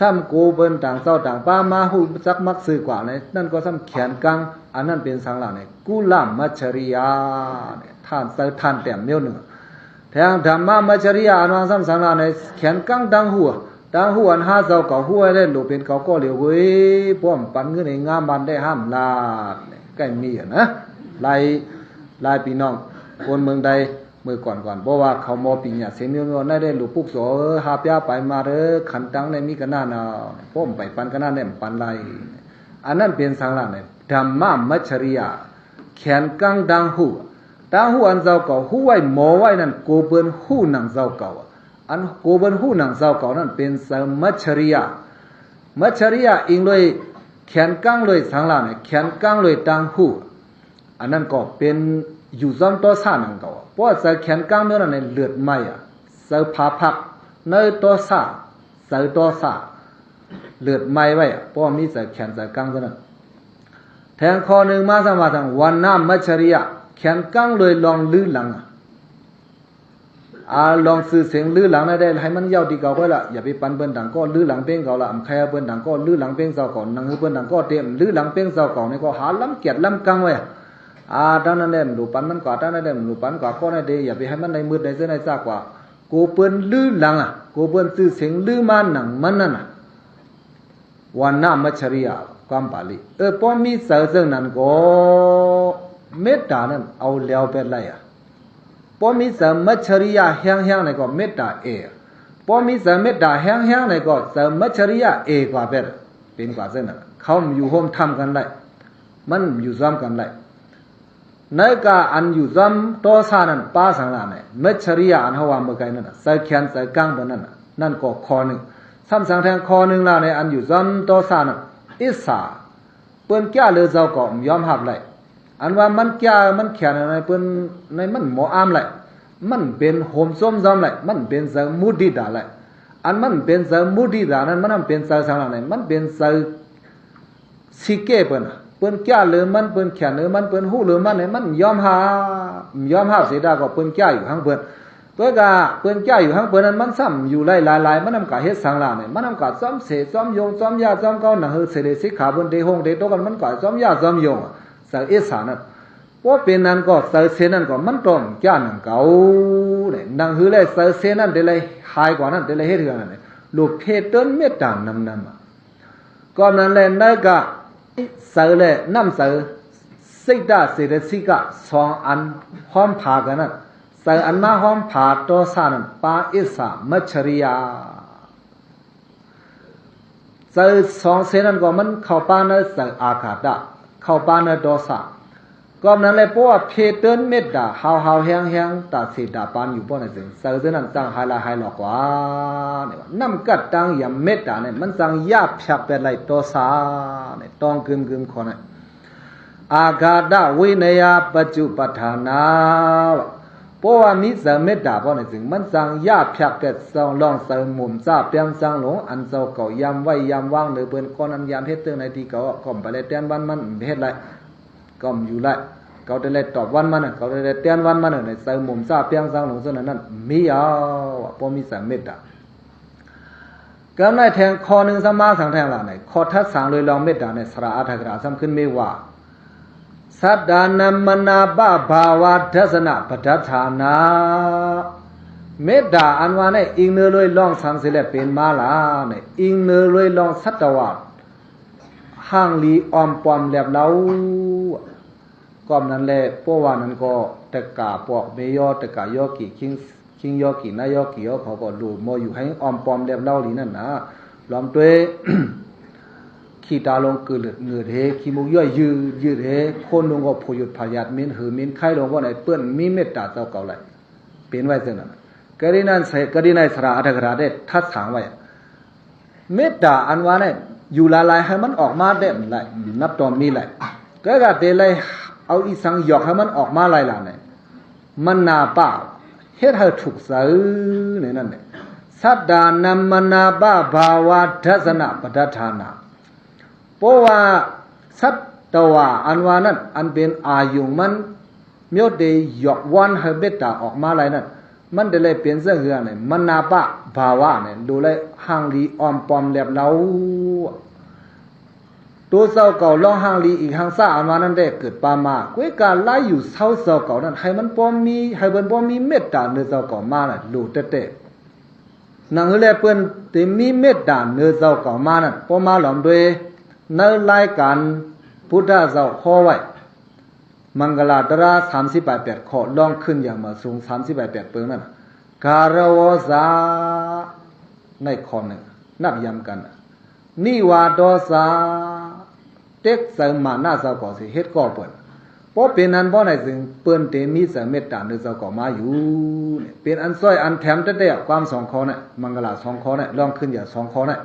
ຊ້ຳໂກເພິ່ນຕ່າງເຈົ້າຕ່າງປາມາຮູ້ຈັກມັກຊື່ກວ່າໃນນັ້ນກໍຊ້ຳແຂນກາງ ອັນນັ້ນເປັນສັງລະໃນ ກຸລະມັດຈະລິຍາ ທ່ານໃສ່ທ່ານແຕ້ມແນວໜຶ່ງ ແທງທຳມະມັດຈະລິຍາ ອັນວ່າຊ້ຳສັງລະໃນ ແຂນກາງດາງຫູ ດາງຫູອັນຫາເຈົ້າເກົ່າຫູໄດ້ໂລເປັນເກົ່າກໍຫຼຽວເວີຍ ພວມປັນເງິນໃຫ້ງາມບ້ານໄດ້ຫ້າມລາດ ໃກ້ມີນະ ຫຼາຍ ຫຼາຍພີ່ນ້ອງຄົນເມືອງໃດ ມື້ກ່ອນໆ ບໍ່ວ່າເຂົາມໍປີຍາເຊມີວນວນໄດ້ ໄດ້ລູກປຸກໂສ ເອີ ຫາປຽໄປມາເດີ ຂັນຕັງໄດ້ມີກະໜ້ານາວ ໂພມໄປປັນກະໜ້າແໜ້ມປັນໄລ ອັນນັ້ນເປັນສັງລະໃນ ທຳມະມັດຈະລິຍາ ແຂນກາງດາງຫູ ດາງຫູອັນເຈົ້າເກົ່າຫູໄວ້ໝໍໄວ້ນັ້ນ ໂກເພິ່ນຫູໜັງເຈົ້າເກົ່າ ອັນໂກເພິ່ນຫູໜັງເຈົ້າເກົ່ານັ້ນ ເປັນໃຈມັດຈະລິຍາ ມັດຈະລິຍາອີງໂດຍ ແຂນກາງໂດຍສັງລະໃນ ແຂນກາງໂດຍດາງຫູ ອັນນັ້ນກໍເປັນຢູ່ຊ້ອມໂຕສາໜັງເກົ່າ ເພາະວ່າໃຈແຂນກາງແນວນັ້ນໃນເລືອດໄໝ້ອະ ໃຈພາພັກໃນໂຕສາ ໃຈໂຕສາ ເລືອດໄໝ້ໄວ້ອະ ເພາະວ່າມີໃຈແຂນໃຈກາງເທົ່ານັ້ນ. ແທງຂໍ້ໜຶ່ງມາສາມາດທາງວັນນະມັດຈະລິຍະ ແຂນກາງໂດຍລອງລືຫຼັງອະ ອາ ລອງຊື່ສຽງລືຫຼັງນັ້ນໄດ້ ໃຫ້ມັນຍາວທີ່ເກົ່າໄວ້ລະ ຢ່າໄປປັນເພິ່ນດັງກໍລືຫຼັງເພງເກົ່າລະ ອຳໄຄເພິ່ນດັງກໍລືຫຼັງເພງເຈົ້າເກົ່າ ໜັງເພິ່ນດັງກໍເຕັມລືຫຼັງເພງເຈົ້າເກົ່ານີ້ກໍຫາລຳກຽດລຳກັງໄວ້ ອາ ທາງນັ້ນແຫຼະ ບໍ່ປັນມັນກວ່າ ທາງນັ້ນແຫຼະ ບໍ່ປັນກວ່າ ກໍໄດ້ເດ ຢ່າໄປໃຫ້ມັນໄດ້ມືດໄດ້ເຊີນໄດ້ຊາກວ່າ ໂກເພິ່ນລືຫຼັງອະ ໂກເພິ່ນຊື່ສຽງລືມາໜັງມັນນັ້ນນະ ວັນນະມັດຈະລິຍະ ຄວາມບາລີ ເອີ ພໍມີໃຈເຊິ່ງນັ້ນກໍ ເມດຕານັ້ນເອົາແລ້ວແປດໄລອະ ພໍມີໃຈມັດຈະລິຍະແຮງໆໃນກໍເມດຕາເອ ພໍມີໃຈເມດຕາແຮງໆໃນກໍໃຈມັດຈະລິຍະເອກວ່າແປດ ເປັນກວ່າເຊິ່ງນັ້ນ ເຂົາຢູ່ໂຮມທຳກັນໄດ້ ມັນຢູ່ຊ້ອມກັນໄດ້ ໃນກາອັນຢູ່ຊ້ອມໂຕສານັ້ນ ປາສັງລະໃນ ມັດຈະລິຍະອັນເຮົາວ່າເມື່ອໄກນັ້ນນະ ໃຈແຂນໃຈກາງເພິ່ນນັ້ນນະ ນັ້ນກໍຂໍ້ໜຶ່ງ ຊ້ຳສັງແທງຂໍ້ໜຶ່ງລະໃນ ອັນຢູ່ຊ້ອມໂຕສານັ້ນ ອິດສາ ເພິ່ນກ້າເລີເຈົ້າກໍບໍ່ຍອມຮັບໄດ້ ອັນວ່າມັນກ້າມັນແຂນອັນນັ້ນ ເພິ່ນໃນມັນບໍ່ອາມໄດ້ ມັນເປັນໂຫມໂຊມຊອມໄດ້ ມັນເປັນໃຈມຸທິຕາໄດ້ ອັນມັນເປັນໃຈມຸທິຕານັ້ນ ມັນເປັນໃຈສັງລະໃນ ມັນເປັນໃຈ ຊິເກເພິ່ນ ເພິ່ນກ້າເລີມັນ ເພິ່ນແຂນເລີມັນ ເພິ່ນຫູເລີມັນໃນ ມັນຍອມຮັບ ຍອມຮັບເສຍດາກໍເພິ່ນກ້າຢູ່ຫາງເພິ່ນ ເພິ່ນກະ ເພິ່ນກ້າຢູ່ຫາງເພິ່ນນັ້ນ ມັນຊ້ຳຢູ່ໄຫຼຫຼາຍໆ ມັນນຳກະເຮັດສັງລະໃນ ມັນນຳກະຊອມເສຊອມຢົງ ຊອມຢາຊອມເກົາ ໜັງເຮີເສເດສິກຂາເພິ່ນເດໂຮງເດໂຕກັນ ມັນກະຊອມຢາຊອມຢົງ ໃຈອິດສານັ້ນ ບໍ່ເປັນນັ້ນກໍໃຈເສນັ້ນກໍມັນຕ້ອງກ້າໜັງເກົ່າ ໜັງເຮີແລໃຈເສນັ້ນເດໄລຫາຍກວ່ານັ້ນ ເດໄລເຮັດເຮືອນນັ້ນ ລູກເພເຕີນເມດຕານຳນຳ ກໍນັ້ນແຫຼະ ໃນກະໃຈແລະນ້ຳໃຈ ສິດຕະເສຕະສິກະ ສອງອັນຫ້ອມພາກັນນັ້ນ ໃຈອັນມາຫ້ອມພາໂຕສານັ້ນ ປາອິດສາມັດຈະລິຍາ ໃຈສອງເສນັ້ນກໍມັນເຂົ້າປາໃນໃຈອາກາດະ ເຂົ້າປາໃນໂຕສາ ກອງນັ້ນແຫຼະ ເພາະວ່າເພເຕີນເມດຕາ ຫາວຫາວແຮງແຮງ ຕາເສດຕາປານຢູ່ ເພາະນັ້ນຈຶ່ງ ເຊີາເຈົ້ານັ້ນຈັ່ງຫາຍລາຍຫາຍຫຼອກວ່າ ນີ້ວ່າ ນ້ຳກັດຕາງຢາມເມດຕານີ້ ມັນຈັ່ງຢາບພັກແປດໄຫຼຕໍ່ຊາ ນີ້ ຕ້ອງກຶມກຶມຂໍນະ ອາກາດະວິນະຍະປັດຈຸປະທານາ ເພາະວ່າມີເຊີາເມດຕາ ເພາະນັ້ນຈຶ່ງ ມັນຈັ່ງຢາບພັກແປດສອງ ລ່ອງເຊີາມຸມຊາແປງສັງຫຼົງ ອັນເຈົ້າເກົ່າຢາມໄວ້ຢາມວາງເນີເພິ່ນ ກ່ອນນັ້ນຢາມເຮັດເຖິງໃນທີ່ເກົ່າ ກໍໄປໄດ້ແຕ່ນວັນມັນເຮັດໄດ້ ກໍຢູ່ໄດ້ ເຂົາໄດ້ແລຕອບວັນມານັ້ນ ເຂົາໄດ້ແລແຕ່ນວັນມານັ້ນ ໃນໃຈມຸມຊາແປງສັງຫຼົງເຊິ່ງນັ້ນ ມີເອົາ ບໍ່ມີໃຈເມດຕາ ກໍໃນແທງຂໍ້ໜຶ່ງສຳມາສັງແທງລະໃນ ຂໍ້ທັດສາງໂດຍລອງເມດຕາໃນສະຫຼະອັດຖະກະຖາ ຊ້ຳຂຶ້ນມີວ່າ ສັດຕານັມມະນາປະພາວະທັດສະນະປະດັດຖານາ ເມດຕາອັນວ່າໃນ ອີງເນີໂດຍລອງສັງເສແລເປັນມາລາໃນ ອີງເນີໂດຍລອງສັດຕະວາ ຮ່າງລີອ້ອມປ້ອມແລບເລົາ ກໍນັ້ນແຫຼະ ເພາະວ່ານັ້ນກໍ ຕະກາປອກເມຍໍ ຕະກາຍໍກີ ຄິງ ຄິງຍໍກີ ນາຍໍກີ ເຂົາກໍໂລມມໍຢູ່ໃຫ້ອ້ອມປ້ອມແລບເລົາລີນັ້ນນະ ລອມດ້ວຍ ຂີ້ຕາລົງກືເລືອດເຫຍື້ອເຮ ຂີ້ມູກຍ້ອຍຍືດຍືດເຮ ໂຄນຸ່ງກໍຜູດຍືດຜາດຍາດ ເໝັນຫື່ນເໝັນໄຄລົງ ເພາະໃນເພິ່ນມີເມດຕາເຈົ້າເກົ່າຫຼາຍ ເປັນໄວ້ເຊັ່ນນັ້ນ ກໍດີນັ້ນໃສ ກໍດີໃນສະຫຼະອັດຖະກະຖາໄດ້ທັດສາງໄວ້ ເມດຕາອັນວ່ານັ້ນ ຢູ່ຫຼາຍໆ ໃຫ້ມັນອອກມາແດ່ນຫຼາຍ ນັບຕໍ່ມີຫຼາຍ ກໍກະເຕໄລເອົາອີສັງຢອກໃຫ້ມັນອອກມາຫຼາຍໆ ໃນມະນາປະ ເຮັດໃຫ້ທຸກໃຈໃນນັ້ນແຫຼະ ສັດຕານັມມະນາປະພາວະທັດສະນະປະດັດຖານາ ເພາະວ່າສັດຕະວາອັນວ່ານັ້ນ ອັນເປັນອາຍຸງມັນ ມຽວເຕຢອກວອນໃຫ້ເມດຕາອອກມາຫຼາຍນັ້ນ ມັນໄດ້ເລີຍເປັນເຊິ່ງເຮືອໃນມະນາປະພາວະໃນ ໂດຍໄລຮ່າງລີອ້ອມປ້ອມແລບເລົາ ໂຕເຈົ້າເກົ່າລອງຮ່າງລີອີກຮ່າງຊາອັນວ່ານັ້ນໄດ້ເກີດປາມາ ກວຍກາໄລຢູ່ເຊົາເຈົ້າເກົ່ານັ້ນ ໃຫ້ມັນບໍ່ມີ ໃຫ້ເພິ່ນບໍ່ມີເມດຕາເນີເຈົ້າເກົ່າມານັ້ນ ໂລແຕ່ແຕ່ ໜັງເຮືອແລເພິ່ນເຕມີເມດຕາເນີເຈົ້າເກົ່າມານັ້ນ ພໍມາລອມດ້ວຍ ໃນລາຍການພຸດທະເຈົ້າຂໍໄວ້ ມັງກະລາຕະລາສາມສິບປາຍແປດຂໍ້ ລອງຂຶ້ນຢ່າງມາສູງສາມສິບປາຍແປດເປີງນັ້ນ ກາລະວະສາ ໃນຂໍ້ໜຶ່ງ ນັບຢາມກັນ ນິວາໂຕສາ ເຕັກໃສ່ມານະເຈົ້າກໍຊິເຮັດກໍເພິ່ນ ບໍ່ເປັນນັ້ນບໍ່ໄດ້ຈຶ່ງ ເພິ່ນເຕມີໃຈເມດຕາເນີເຈົ້າກໍມາຢູ່ ເປັນອັນຊ່ອຍອັນແຖມແທ້ໆ ຄວາມສອງຂໍ້ນະ ມັງກະລາສອງຂໍ້ນະ ລອງຂຶ້ນຢ່າສອງຂໍ້ນະ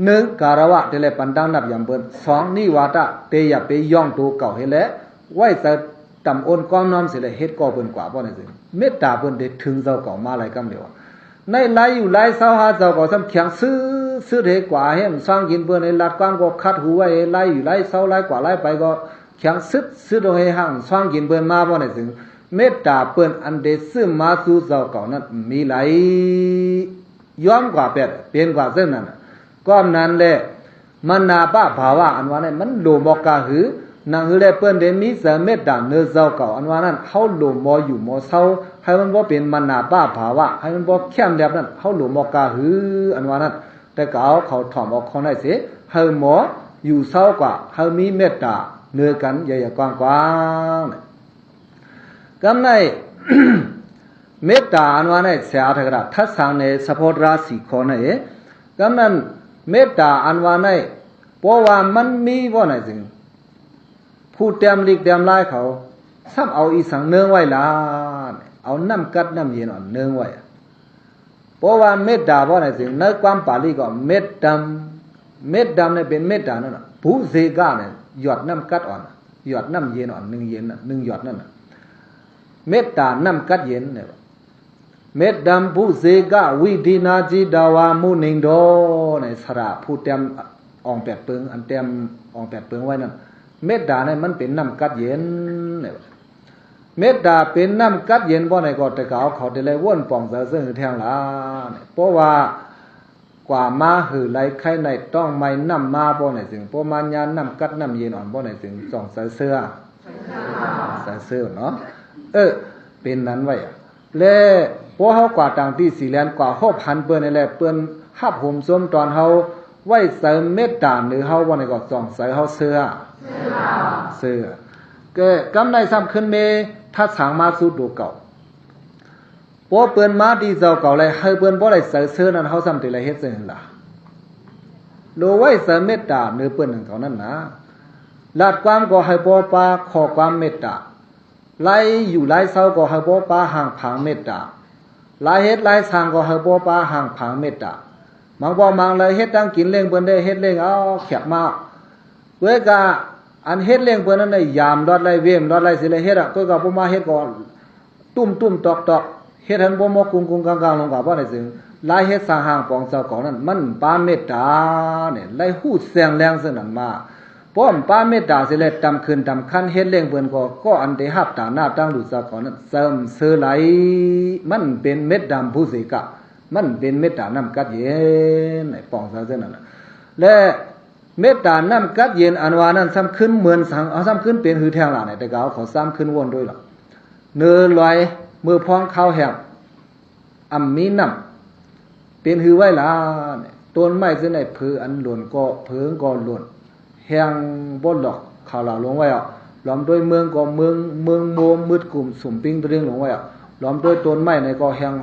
ໜຶ່ງ ກາລະວະ ເຕແລປັນຕັ້ງນັບຢາມເພິ່ນ ສອງ ນິວາຕະ ເຕຢ່າໄປຍ້ອງໂຕເກົ່າເຮັດແລ ໄວ້ໃຈ ຕຳອົນກ້ອມນ້ອມເສຍແລ ເຮັດກໍເພິ່ນກວ່າບໍ່ໄດ້ເຊິ່ງ ເມດຕາເພິ່ນໄດ້ເຖິງເຈົ້າເກົ່າມາຫຼາຍກຳດຽວ ໃນລາຍຢູ່ລາຍເຊົາຫາເຈົ້າກໍສ່ຳແຂງຊຶດຊຶດເຮັດກວ່າ ໃຫ້ມັນຊ່າງກິນເພິ່ນ ໃຫ້ລັດກວ້າງກໍຂັດຫູໄວ້ ໃຫ້ລາຍຢູ່ລາຍເຊົາລາຍກວ່າລາຍໄປກໍແຂງຊຶດຊຶດໃຫ້ຫ່າງຊ່າງກິນເພິ່ນມາບໍ່ໄດ້ເຊິ່ງ ເມດຕາເພິ່ນອັນໄດ້ຊຶມມາສູ່ເຈົ້າເກົ່ານັ້ນມີຫຼາຍ ຍອມກວ່າແປດ ເປັນກວ່າເຊິ່ງນັ້ນ ກໍນັ້ນແຫຼະ ມະນາປະພາວະອັນວ່ານັ້ນ ມັນໂລມບໍ່ກະຫື ໜັງເຮືອແລເພິ່ນໄດ້ມີໃຈເມດຕາເນີເຈົ້າເກົ່າອັນວ່ານັ້ນ ເຮົາໂລມບໍ່ຢູ່ບໍ່ເຊົາ ໃຫ້ມັນບໍ່ເປັນມະນາປະພາວະ ໃຫ້ມັນບໍ່ແຄມແລບນັ້ນ ເຮົາໂລມບໍ່ກະຫື ອັນວ່ານັ້ນ ແຕ່ກໍເອົາເຂົາຖອມອອກຂອງໄດ້ເສ ໃຫ້ໝໍຢູ່ເຊົາກວ່າ ໃຫ້ມີເມດຕາເນີກັນຢ່າໆກວ້າງໆ ກຳໃນ ເມດຕາອັນວ່າໃນສາທາລະນະ ທັດສາງໃນສະເພາະລາສີຂໍໃນ ກຳນັ້ນ ເມດຕາອັນວ່າໃນ ເພາະວ່າມັນມີບໍ່ໃນຈຶ່ງ ຜູ້ແຕ້ມລິກແຕ້ມລາຍເຂົາ ຊ້ຳເອົາອີສັງເນີງໄວ້ລະ ເອົານ້ຳກັດນ້ຳເຢັນອ່ອນເນີງໄວ້ ເພາະວ່າເມດຕາບໍ່ໃນຈຶ່ງ ໃນຄວາມປາລີກໍເມັດດຳ ເມັດດຳນີ້ເປັນເມັດຕານັ້ນນະ ປຸເສກະນີ້ ຢອດນ້ຳກັດອ່ອນ ຢອດນ້ຳເຢັນອ່ອນ ໜຶ່ງເຢັນນະ ໜຶ່ງຢອດນັ້ນນະ ເມັດຕານ້ຳກັດເຢັນນີ້ ເມັດດຳ ປຸເສກະ ວິທິນາຈິຕະວາ ມຸນິງໂຕ ໃນສະຫຼະຜູ້ແຕ້ມອອງແປດເປິງ ອັນແຕ້ມອອງແປດເປິງໄວ້ນັ້ນ ເມັດຕານີ້ມັນເປັນນ້ຳກັດເຢັນ ເມັດຕາເປັນນ້ຳກັດເຢັນບໍ່ໃນກໍ ແຕ່ກໍເອົາເຂົາໄດ້ວນປ່ອງໃຈເຊິ່ງແທງລະ ເພາະວ່າ ກວ່າມາຫືໄລໄຄໃນຕ້ອງໄມ້ນ້ຳມາບໍ່ໃນຈຶ່ງ ເພາະມາຍາມນ້ຳກັດນ້ຳເຢັນອ່ອນບໍ່ໃນຈຶ່ງ ຈອງໃຈເຊື່ອ ໃຈເຊື່ອເນາະ ເອີ ເປັນນັ້ນໄວ້ ແລະ ພວກເຮົາກວ່າຕ່າງທີ່ສີແລນ ກວ່າຮອບຫັນເພິ່ນນີ້ແຫຼະ ເພິ່ນຮັບໂຮມຊົມຕອນເຮົາ ໄວ້ໃຈເມັດຕາເນີເຮົາບໍ່ໃນກໍ ຈອງໃຈເຮົາເຊື່ອ ເຊື່ອ ເຊື່ອ ແກ່ກຳໃນຊ້ຳຂຶ້ນເມ ທັດສາງມາສູ່ໂຕເກົ່າ ພໍເພິ່ນມາທີ່ເຈົ້າເກົ່າແລ້ວ ໃຫ້ເພິ່ນບໍ່ໄດ້ໃຈເຊື່ອນັ້ນ ເຮົາຊ້ຳເຕໄດ້ເຮັດຈັ່ງໃດລະ ໂລໄວ້ໃຈເມັດຕາເນີເພິ່ນນັ້ນເຂົານັ້ນນະ ລາດຄວາມກໍໃຫ້ບໍ່ປາຂໍ້ຄວາມເມດຕາ, ລາຍຢູ່ລາຍເຊົາກໍໃຫ້ບໍ່ປາຮ່າງຜາງເມດຕາ, ລາຍເຮັດລາຍສ້າງກໍໃຫ້ບໍ່ປາຮ່າງຜາງເມດຕາ. ບາງບ່ອນບາງລາຍເຮັດທັງກິນລ້ຽງເພິ່ນໄດ້ ເຮັດລ້ຽງເອົາແຂກມາ. ເວີຍກະອັນເຮັດລ້ຽງເພິ່ນນັ້ນໄດ້ ຢາມລອດໄລ່ ເວມລອດໄລ່ ຊິໄດ້ເຮັດອະ, ເພິ່ນກໍບໍ່ມາເຮັດກໍ ຕຸ້ມໆຕອກໆ ເຮັດໃຫ້ມັນບໍ່ເໝາະກຸງກຸງກາງກາງລົງກາ ເພາະໃດຈຶ່ງ ລາຍເຮັດສ້າງຮ່າງຂອງເຈົ້າຂອງນັ້ນ ມັນປາເມດຕານີ້ ໄດ້ຮູ້ແຈ້ງແລງເຊິ່ງນັ້ນມາ. ເພາະມັນປາເມດຕາຊິແລ ຕຳຄືນຕຳຄັນ ເຮັດລ້ຽງເພິ່ນກໍ ກໍອັນໄດ້ຮັບຕາໜ້າຕັ້ງດູເຈົ້າຂອງນັ້ນ ເສີມເສີໄຫຼ ມັນເປັນເມດຕາພູເສກະ ມັນເປັນເມດຕານ້ຳກັດເຢັນ ໃຫ້ປ່ອງໃສເຊິ່ງນັ້ນນະ ແລະ ເມດຕານ້ຳກັດເຢັນອັນວ່ານັ້ນ ຊ້ຳຄືນເໝືອນສັງ ເອົາ ຊ້ຳຄືນເປັນຫືແທ້ລະນີ້ ແຕ່ກໍເອົາເຂົ້າຊ້ຳຄືນວົນດ້ວຍລະ ເນີລອຍ ເມື່ອພອງຄາວແຫ້ງ ອຳມີນ້ຳ ເປັນຫືໄວ້ລະນີ້ ຕົ້ນໄມ້ເຊິ່ງໃດ ເຜີອັນຫຼົນກໍ ເຜີກໍຫຼົນ ແຫ້ງບົດຫຼອກ ຂາວຫຼາວລົງໄວ້ອະ ລວມດ້ວຍເມືອງກໍເມືອງ ເມືອງໂມມມືດກຸມ ສຸມປິງຕະລິງລົງໄວ້ອະ ລວມດ້ວຍຕົ້ນໄມ້ໃນກໍແຫ້ງ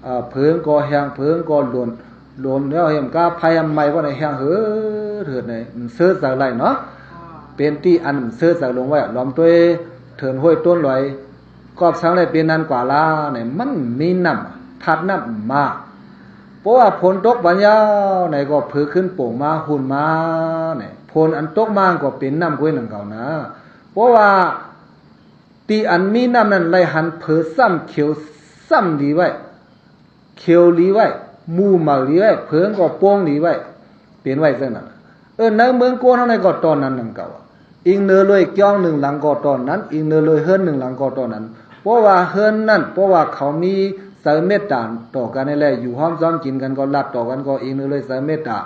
ເອີ ເຜິງກໍແຫ້ງ ເຜິງກໍຫຼົ່ນ ຫຼົ່ນແລ້ວເຫັນກາໄຟໄໝ້ບໍ່ໄດ້ແຫ້ງເຫີດເຫີດໃນ ເຊີໃຈໄຫຼເນາະ ເປັນທີ່ອັນເຊີໃຈລົງໄວ້ ລວມດ້ວຍເທີນຫ້ວຍຕົ້ນລອຍ ກອບສັງໄດ້ເປັນນັ້ນກວ່າລາໃນ ມັນມີນ້ຳ ທາດນ້ຳມາ ເພາະວ່າຝົນຕົກບັນຍາວໃນກໍເຜີຂຶ້ນໂປ່ງມາ ຫຸ່ນມາໃນ ຝົນອັນຕົກມາກໍເປັນນ້ຳກ້ວຍໜັງເກົ່ານາ ເພາະວ່າ ທີ່ອັນມີນ້ຳນັ້ນໄລ່ຫັນເຜີຊ້ຳຂຽວຊ້ຳດີໄວ້ ຂຽວດີໄວ້ ໝູ່ເໝີດີໄວ້ ເຜິງກໍໂປ່ງດີໄວ້ ເປັນໄວ້ຈັ່ງນັ້ນ ເອີ ໃນເມືອງໂກນເຮົາໃນກໍຕອນນັ້ນໜັງເກົ່າ ອີງເນີເລີຍກ້ຽວໜຶ່ງຫຼັງກໍຕອນນັ້ນ ອີງເນີເລີຍເຮືອນໜຶ່ງຫຼັງກໍຕອນນັ້ນ ເພາະວ່າເຮືອນນັ້ນ ເພາະວ່າເຂົາມີໃຈເມດຕາຕໍ່ກັນນີ້ແຫຼະ ຢູ່ຮ່ວມຊ້ອມກິນກັນກໍລັດຕໍ່ກັນກໍອີງເນີເລີຍໃຈເມດຕາ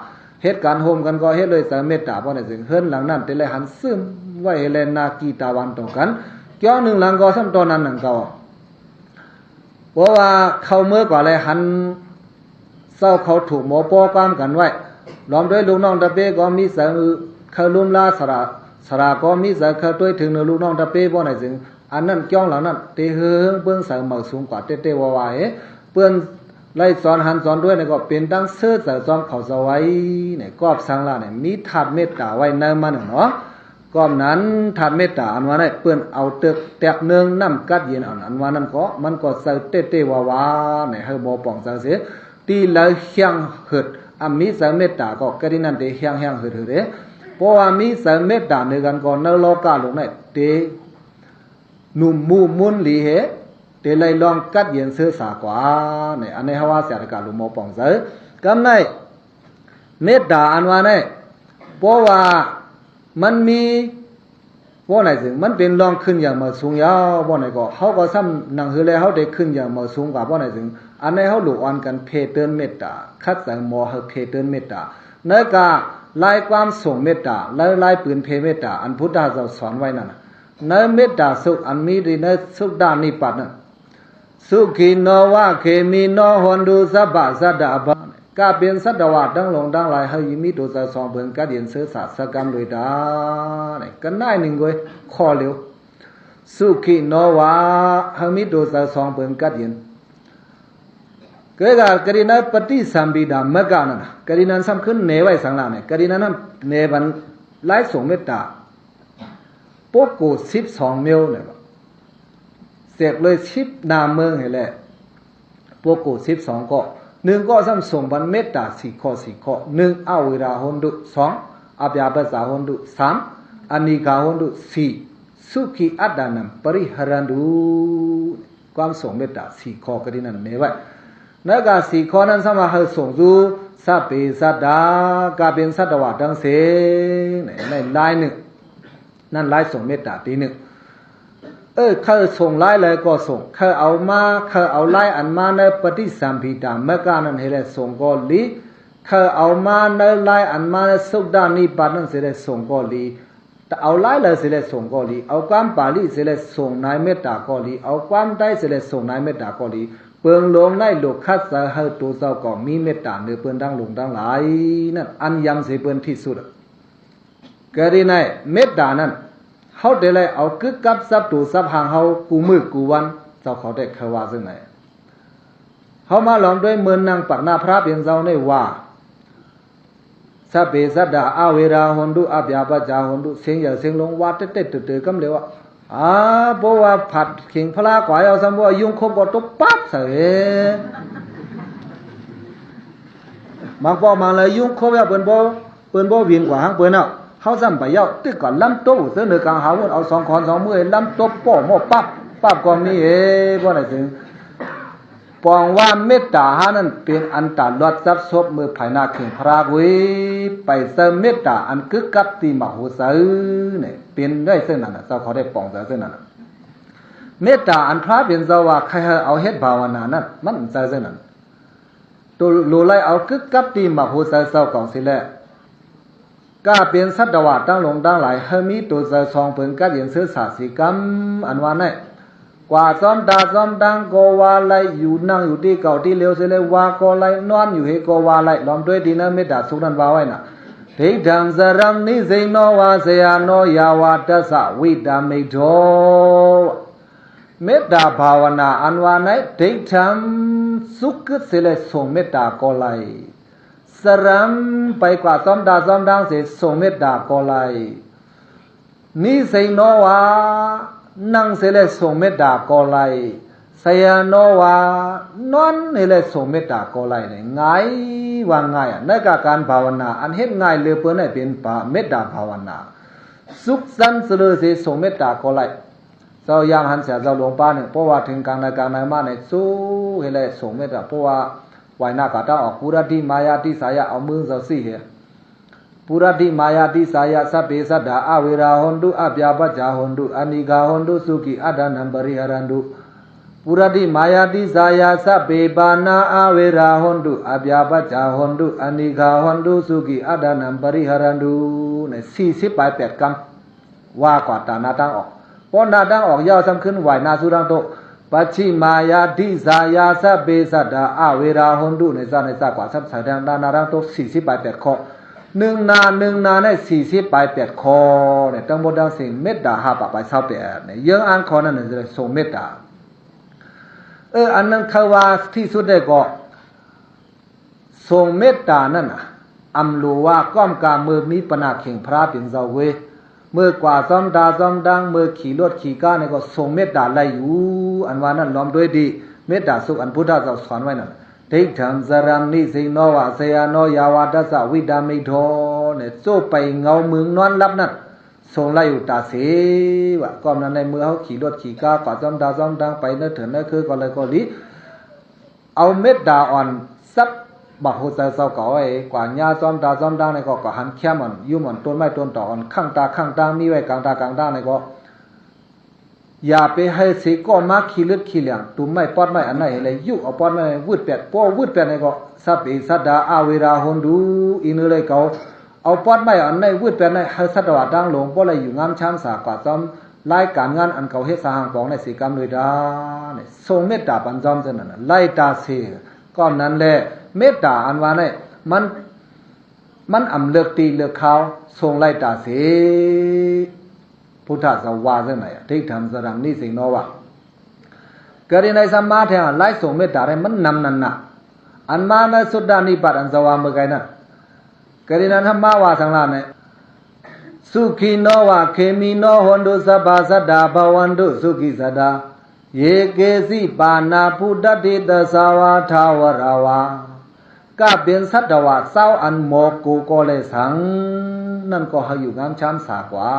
ເຮັດການໂຮມກັນກໍເຮັດໂດຍໃຈເມດຕາ ເພາະໃດຈຶ່ງເຮືອນຫຼັງນັ້ນເປັນໄລຫັນຊຶມໄວ້ແລນາກີຕາວັນຕໍ່ກັນ ກ້ຽວໜຶ່ງຫຼັງກໍຊ້ຳຕໍ່ນັ້ນໜັງເກົ່າ ເພາະວ່າເຂົ້າເມືອກວ່າໄລຫັນເຈົ້າເຂົາຖືກໝໍປ້ອກວາມກັນໄວ້ ລວມດ້ວຍລູກນ້ອງຕາເປກໍມີໃຈເຄີາລຸມລາສະຫຼາ ສະຫຼາກໍມີໃຈເຄີາຕົວເຖິງເໜືອລູກນ້ອງຕາເປ ເພາະໃດຈຶ່ງ ອັນນັ້ນກ້ຽວຫຼັງນັ້ນເຕເຮີງເບິ່ງໃຈເໝີສູງກວ່າເຕເຕວາວາເອ ເພິ່ນໄລ່ສອນຫັນສອນດ້ວຍນີ້ກໍເປັນຕັ້ງເຊີໃຈຈອມເຂົາເຈົ້າໄວ້ນີ້ ກອບສັງລະນີ້ ມີທາດເມດຕາໄວ້ໃນມັນເນາະ ກອບນັ້ນທາດເມດຕາອັນວ່ານັ້ນ ເພິ່ນເອົາເຕີກແຕກເນີງນ້ຳກັດເຢັນອັນ ອັນວ່ານັ້ນກໍ ມັນກໍໃຈເຕເຕວາວານີ້ ໃຫ້ບໍ່ປ່ອງໃຈເສ ທີ່ລາວແຫ້ງເຫີດ ອຳມີໃຈເມດຕາກໍກະດີນັ້ນເຕແຫ້ງແຫ້ງເຫີດເຫີດເດ ເພາະວ່າມີໃຈເມດຕາເໜືອກັນກໍໃນໂລກະໂລກໃນເຕ ໜຸ່ມມູ່ມຸນຫຼີເຮ ເຕໄລ່ລອງກັດເຢັນເຊີສາກວ່າໃນ ອັນໃນເຮົາວ່າສາທະກາລຸມໝໍປ່ອງໃຈ ກຳໃນເມດຕາອັນວ່າໃນ ເພາະວ່າມັນມີ ເພາະໃດຈຶ່ງ ມັນເປັນລອງຂຶ້ນຢ່າງເໝີສູງຍາວ ເພາະໃດກໍ ເຮົາກໍຊ້ຳໜັງຫືແລເຮົາໄດ້ຂຶ້ນຢ່າງເໝີສູງກວ່າ ເພາະໃດຈຶ່ງ ອັນໃນເຮົາລູກອ່ອນກັນເພເຕີນເມດຕາ ຄັດໃຈໝໍໃຫ້ເພເຕີນເມດຕາ ໃນກາລາຍຄວາມສົ່ງເມດຕາ ແລະ ລາຍປືນເພເມດຕາ ອັນພຸດທະເຈົ້າສອນໄວ້ນັ້ນນະ ໃນເມດຕາສຸກອັນມີດີໃນສຸກດານິບາດນັ້ນ ສຸຂີໂນວະເຂມິໂນໂຫນຕຸ ສັບພະສັດຕາ ກາເປັນສັດຕະວະທັງຫຼວງທັງຫຼາຍ ໃຫ້ມີໂຕໃຈສອງເພິງກັດເຢັນເຊີສາສະກຳໂດຍຕາ ກະໜ້າຍໜຶ່ງເວີຍ ຂໍເລວ ສຸຂີໂນວະ ໃຫ້ມີໂຕໃຈສອງເພິງກັດເຢັນ ເກີດກະດີໃນປະຕິສຳພິດາເມກະນັ້ນ ກະດີນັ້ນຊ້ຳຂຶ້ນເນໄວ້ສັງລາໃນ ກະດີນັ້ນເນບັນລາຍສົ່ງເມດຕາ ໂປໂກສິບສອງເມວ ເສກເລີຍສິບນາເມືອງໃຫ້ແລ ໂປໂກສິບສອງກໍ ໜຶ່ງກໍຊ້ຳສົ່ງບັນເມດຕາສີ່ຂໍ້ ສີ່ຂໍ້ ໜຶ່ງ ອະເວລາໂຫນຕຸ ສອງ ອະພະຍາປະຊາໂຫນຕຸ ສາມ ອະນີກາໂຫນຕຸ ສີ່ ສຸຂີອັດຕານັງປະລິຫະຣັນຕຸ ຄວາມສົ່ງເມດຕາສີ່ຂໍ້ກະດີນັ້ນເນໄວ້ ໃນການສີ່ຂໍ້ນັ້ນສາມາດໃຫ້ສົ່ງຢູ່ ສັບເພສັດຕາ ກາເປັນສັດຕະວະທັງເສງ ໃນລາຍໜຶ່ງ ນັ້ນລາຍສົ່ງເມດຕາທີໜຶ່ງ ເອີ ເຂົາສົ່ງລາຍໃດກໍສົ່ງ ເຂົາເອົາມາ ເຂົາເອົາລາຍອັນມາໃນປະຕິສຳພິດາເມກະນັ້ນໃຫ້ແລສົ່ງກໍດີ ເຂົາເອົາມາໃນລາຍອັນມາໃນສຸກດານິບາດນັ້ນຊິແລສົ່ງກໍດີ ເອົາລາຍໃດຊິແລສົ່ງກໍດີ ເອົາຄວາມປາລີຊິແລສົ່ງໃນເມດຕາກໍດີ ເອົາຄວາມໄທຊິແລສົ່ງໃນເມດຕາກໍດີ ເພິ່ງລົງໃນໂລກຄັດໃຈໃຫ້ໂຕເຈົ້າກໍມີເມດຕາເໜືອເພິ່ນທັງຫຼວງທັງຫຼາຍນັ້ນ ອັນຢຳໃສ່ເພິ່ນທີ່ສຸດ ກະດີໃນເມດຕານັ້ນ ເຮົາໄດ້ໄດ້ເອົາກຶກກັບສັບຕູສັບຫາງເຮົາກູ່ມື້ກູ່ວັນ ເຈົ້າເຂົາໄດ້ເຄີຍວ່າຈັ່ງໃດ? ເຮົາມາລອງດ້ວຍເມີນນາງປາກໜ້າພະເປັນເຈົ້ານີ້ວ່າ Sabbe sattā averā hontu, abyāpajjhā hontu. ສຽງໃຫຍ່ສຽງຫຼວງ ວ່າເຕັດໆ ຕື່ໆ ກຳເລວອະ. ອາ ເພາະວ່າຜັດເຄັ່ງພະລາກວ່າເອົາ ສ່ຳວ່າຍຸງຄົບກໍຕົບປັບໃສ່ ມັນບໍ່ມາເລີຍ ຍຸງຄົບແລ້ວ ເພິ່ນບໍ່ ເພິ່ນບໍ່ວິນກວ່າຫາງເພິ່ນເອົາ ເຮົາຊ້ຳໄປເຍົາະ ຕຶກກໍລຳຕົບເຊິ່ງເໜືອກາງຫາວຸ້ນ ເອົາສອງຂອນສອງມື ລຳຕົບປ້ອໝໍ້ປັບ ປັບກໍມີເອ ບໍ່ໄດ້ເຖິງ. ປອງວ່າເມດຕາເຮົານັ້ນເປັນອັນຕາລອດຈັບສົບ ເມື່ອພາຍໜ້າເຄັ່ງພະລາກຸຍ ໄປໃສ່ເມດຕາອັນກຶກກັບທີ່ໝາກຫົວໃຈນີ້ ເປັນໄດ້ເຊັ່ນນັ້ນນະ ເຈົ້າເຂົາໄດ້ປອງໃຈເຊັ່ນນັ້ນນະ. ເມດຕາອັນພະເປັນເຈົ້າວ່າໃຫ້ເຮົາເຮັດພາວະນານັ້ນ ມັນໃຈເຊັ່ນນັ້ນ ໂຕໂລໄລເອົາກຶກກັບທີ່ໝາກຫົວໃຈເຈົ້າຂອງຊິແລ ກາເປັນສັດຕະວາທັງຫຼວງທັງຫຼາຍ ໃຫ້ມີໂຕໃຈຊ່ອງເພິ່ງກັບເຢັນຊື່ສາດສີກຳ ອັນວ່ານັ້ນ ກວາດຊອມຕາຊອມຕັງກໍວ່າໄດ້ ຢູ່ນັ່ງຢູ່ທີ່ເກົ່າທີ່ເດີມເສຍເລີຍວ່າກໍໄດ້ ນອນຢູ່ເຮກໍວ່າໄດ້ ລວມດ້ວຍດີນະ ເມດຕາສຸກນັ້ນວ່າໄວ້ນະ Diṭṭhaṃ saraṃ nisinno va sayāno yāva tassa vidhamiddho. ເມດຕາພາວະນາອັນວ່າໃນ Diṭṭhaṃ ສຸກຄຶດເສຍແລ້ວ ສົ່ງເມດຕາກໍໄດ້ Saraṃ ໄປກວາດຊອມຕາຊອມຕັງເສຍ ສົ່ງເມດຕາກໍໄດ້ Nisinno va ນັ່ງເສຍແລ້ວ ສົ່ງເມດຕາກໍໄດ້ Sayāno va ນອນເສຍແລ້ວ ສົ່ງເມດຕາກໍໄດ້ ງ່າຍວ່າງ່າຍ ໃນການພາວະນາ ອັນເຮັດງ່າຍເຫຼືອເກີນໃຫ້ເປັນເມດຕາພາວະນາ ສຸກຊັ້ນສະເລີເສຍ ສົ່ງເມດຕາກໍໄດ້. ເຈົ້າຢ່າງຫັ້ນເສຍ ເຈົ້າຫຼວງປ້ານີ້ ເພາະວ່າເຖິງກາງໃດກາງໃດມາໃນ ສູ້ເຮັດແລ້ວສົ່ງເມດຕາ ເພາະວ່າໄຫວ້ໜ້າກາຕັ້ງອອກ Pūrattimāyā disāya ເອົາມືເຈົ້າຊີ້ເຮັດ Pūrattimāyā disāya sabbe sattā averā hontu abyāpajjhā hontu anīghā hontu sukhī attānaṃ pariharantu. Pūrattimāyā disāya sabbe pāṇā averā hontu abyāpajjhā hontu anīghā hontu sukhī attānaṃ pariharantu ໃນສີ່ສິບປາຍແປດກຳ ວ່າກວ່າຕາໜ້າທາງອອກ ພໍໜ້າທາງອອກຍາວຊ້ຳຂຶ້ນ ໄຫວ້ໜ້າສູ່ທາງໂຕ Pacchimāya disāya sabbe sattā averā hontu ໃນຊາດໃນຊາດກວ່າຊ້ຳໃສ່ທາງດ້ານໜ້າທາງໂຕສີ່ສິບປາຍແປດຂໍ້ ໜຶ່ງໜ້າ ໜຶ່ງໜ້າໃນສີ່ສິບປາຍແປດຂໍ້ນີ້ ທັງໝົດທັງສິ້ນເມດຕາຫ້າປາກປາຍຊາວແປດນີ້ ເຍືອງອ່ານຂໍ້ນັ້ນ ສົ່ງເມດຕາ ເອີ ອັນນັ້ນຄືວ່າທີ່ສຸດແລ້ວກໍ ສົ່ງເມດຕານັ້ນນະ ອຳໂລວາ ກ້ອມກາເມື່ອມີປະນາເຄັ່ງພະເປັນເຈົ້າເວີຍ ເມື່ອກວາດຊອມຕາຊອມຕັງ ເມື່ອຂີ່ລົດຂີ່ການີ້ກໍສົ່ງເມດຕາໄດ້ຢູ່ ອັນວ່ານັ້ນລວມດ້ວຍດີ ເມດຕາສຸກອັນພຸດທະເຈົ້າສອນໄວ້ນັ້ນ Diṭṭhaṃ saraṃ nisinno va sayāno yāva tassa vidhamiddho ນີ້ ໂຈໄປເຫງົາເມືອງນອນຫຼັບນັ້ນ ສົ່ງໄດ້ຢູ່ຕາເສວ່າ ກ້ອມນັ້ນໃນເມື່ອເຮົາຂີ່ລົດຂີ່ກາ ກວາດຊອມຕາຊອມຕັງ ໄປໃນເຖິງໃນຄືກໍເລີຍກໍດີ ເອົາເມດຕາອ່ອນ ສັບບັກຫົວໃຈເຈົ້າເກົ່າໄວ້ ກວ່າຍາຊອມຕາຊອມຕັງໃນກໍ ກໍຫັນແຄມອ່ອນ ຢູ່ໝອນຕົ້ນໄມ້ຕົ້ນຕອກອ່ອນ ຂ້າງຕາຂ້າງຕາງ ມີໄວ້ກາງຕາກາງຕາງໃນກໍ ຢ່າໄປໃຫ້ເສກໍມາຂີ້ເລືອດຂີ້ຫຼຽງ ຕຸມໄມ້ປອດໄມ້ອັນໃດໃຫ້ເລີຍ ຍຸກເອົາປອດໄມ້ວືດແປດ ພໍວືດແປດໃນກໍ Sabbe sattā averā hontu ອີກໜຶ່ງເລີຍເຂົາ ເອົາປອດໄມ້ອັນໃດວືດແປດໃນ ໃຫ້ສັດຕະວາທັງຫຼວງບໍ່ໄດ້ຢູ່ງາມຊານສາກວ່າ ຊອມລາຍການງານອັນເຂົາເຮັດສາຫາງປອງໃນເສກຳໂດຍດາ ສົ່ງເມດຕາປັນຊອມເທົ່ານັ້ນ ໄລ່ຕາເສ ກໍນັ້ນແຫຼະ ເມດຕາອັນວ່າໃນ ມັນ ມັນອຳເລິກຕີເລິກຄາວ ສົ່ງໄລ່ຕາເສ ພຸດທະເຈົ້າວ່າຈັ່ງໃດ Diṭṭhaṃ saraṃ nisinno va ກະດີໃນສຳມາແທ້ ໄລ່ສົ່ງເມດຕາໄດ້ ມັນນຳນັ້ນນະ ອັນມາໃນສຸດດານິບາດ ອັນເຈົ້າວ່າເມື່ອໄກນັ້ນ ກະດີນັ້ນທຳມະວ່າທັງຫຼາຍໃນ Sukhino va khemino hontu sabbā sattā bhavantu sukhitattā ye keci pāṇabhūtatthi tasā va thāvarā va ກະເປັນສັດຕະວາເຈົ້າອັນໝໍໂກກໍແລສັງ ນັ້ນກໍໃຫ້ຢູ່ງາມຊານສາກວ່າ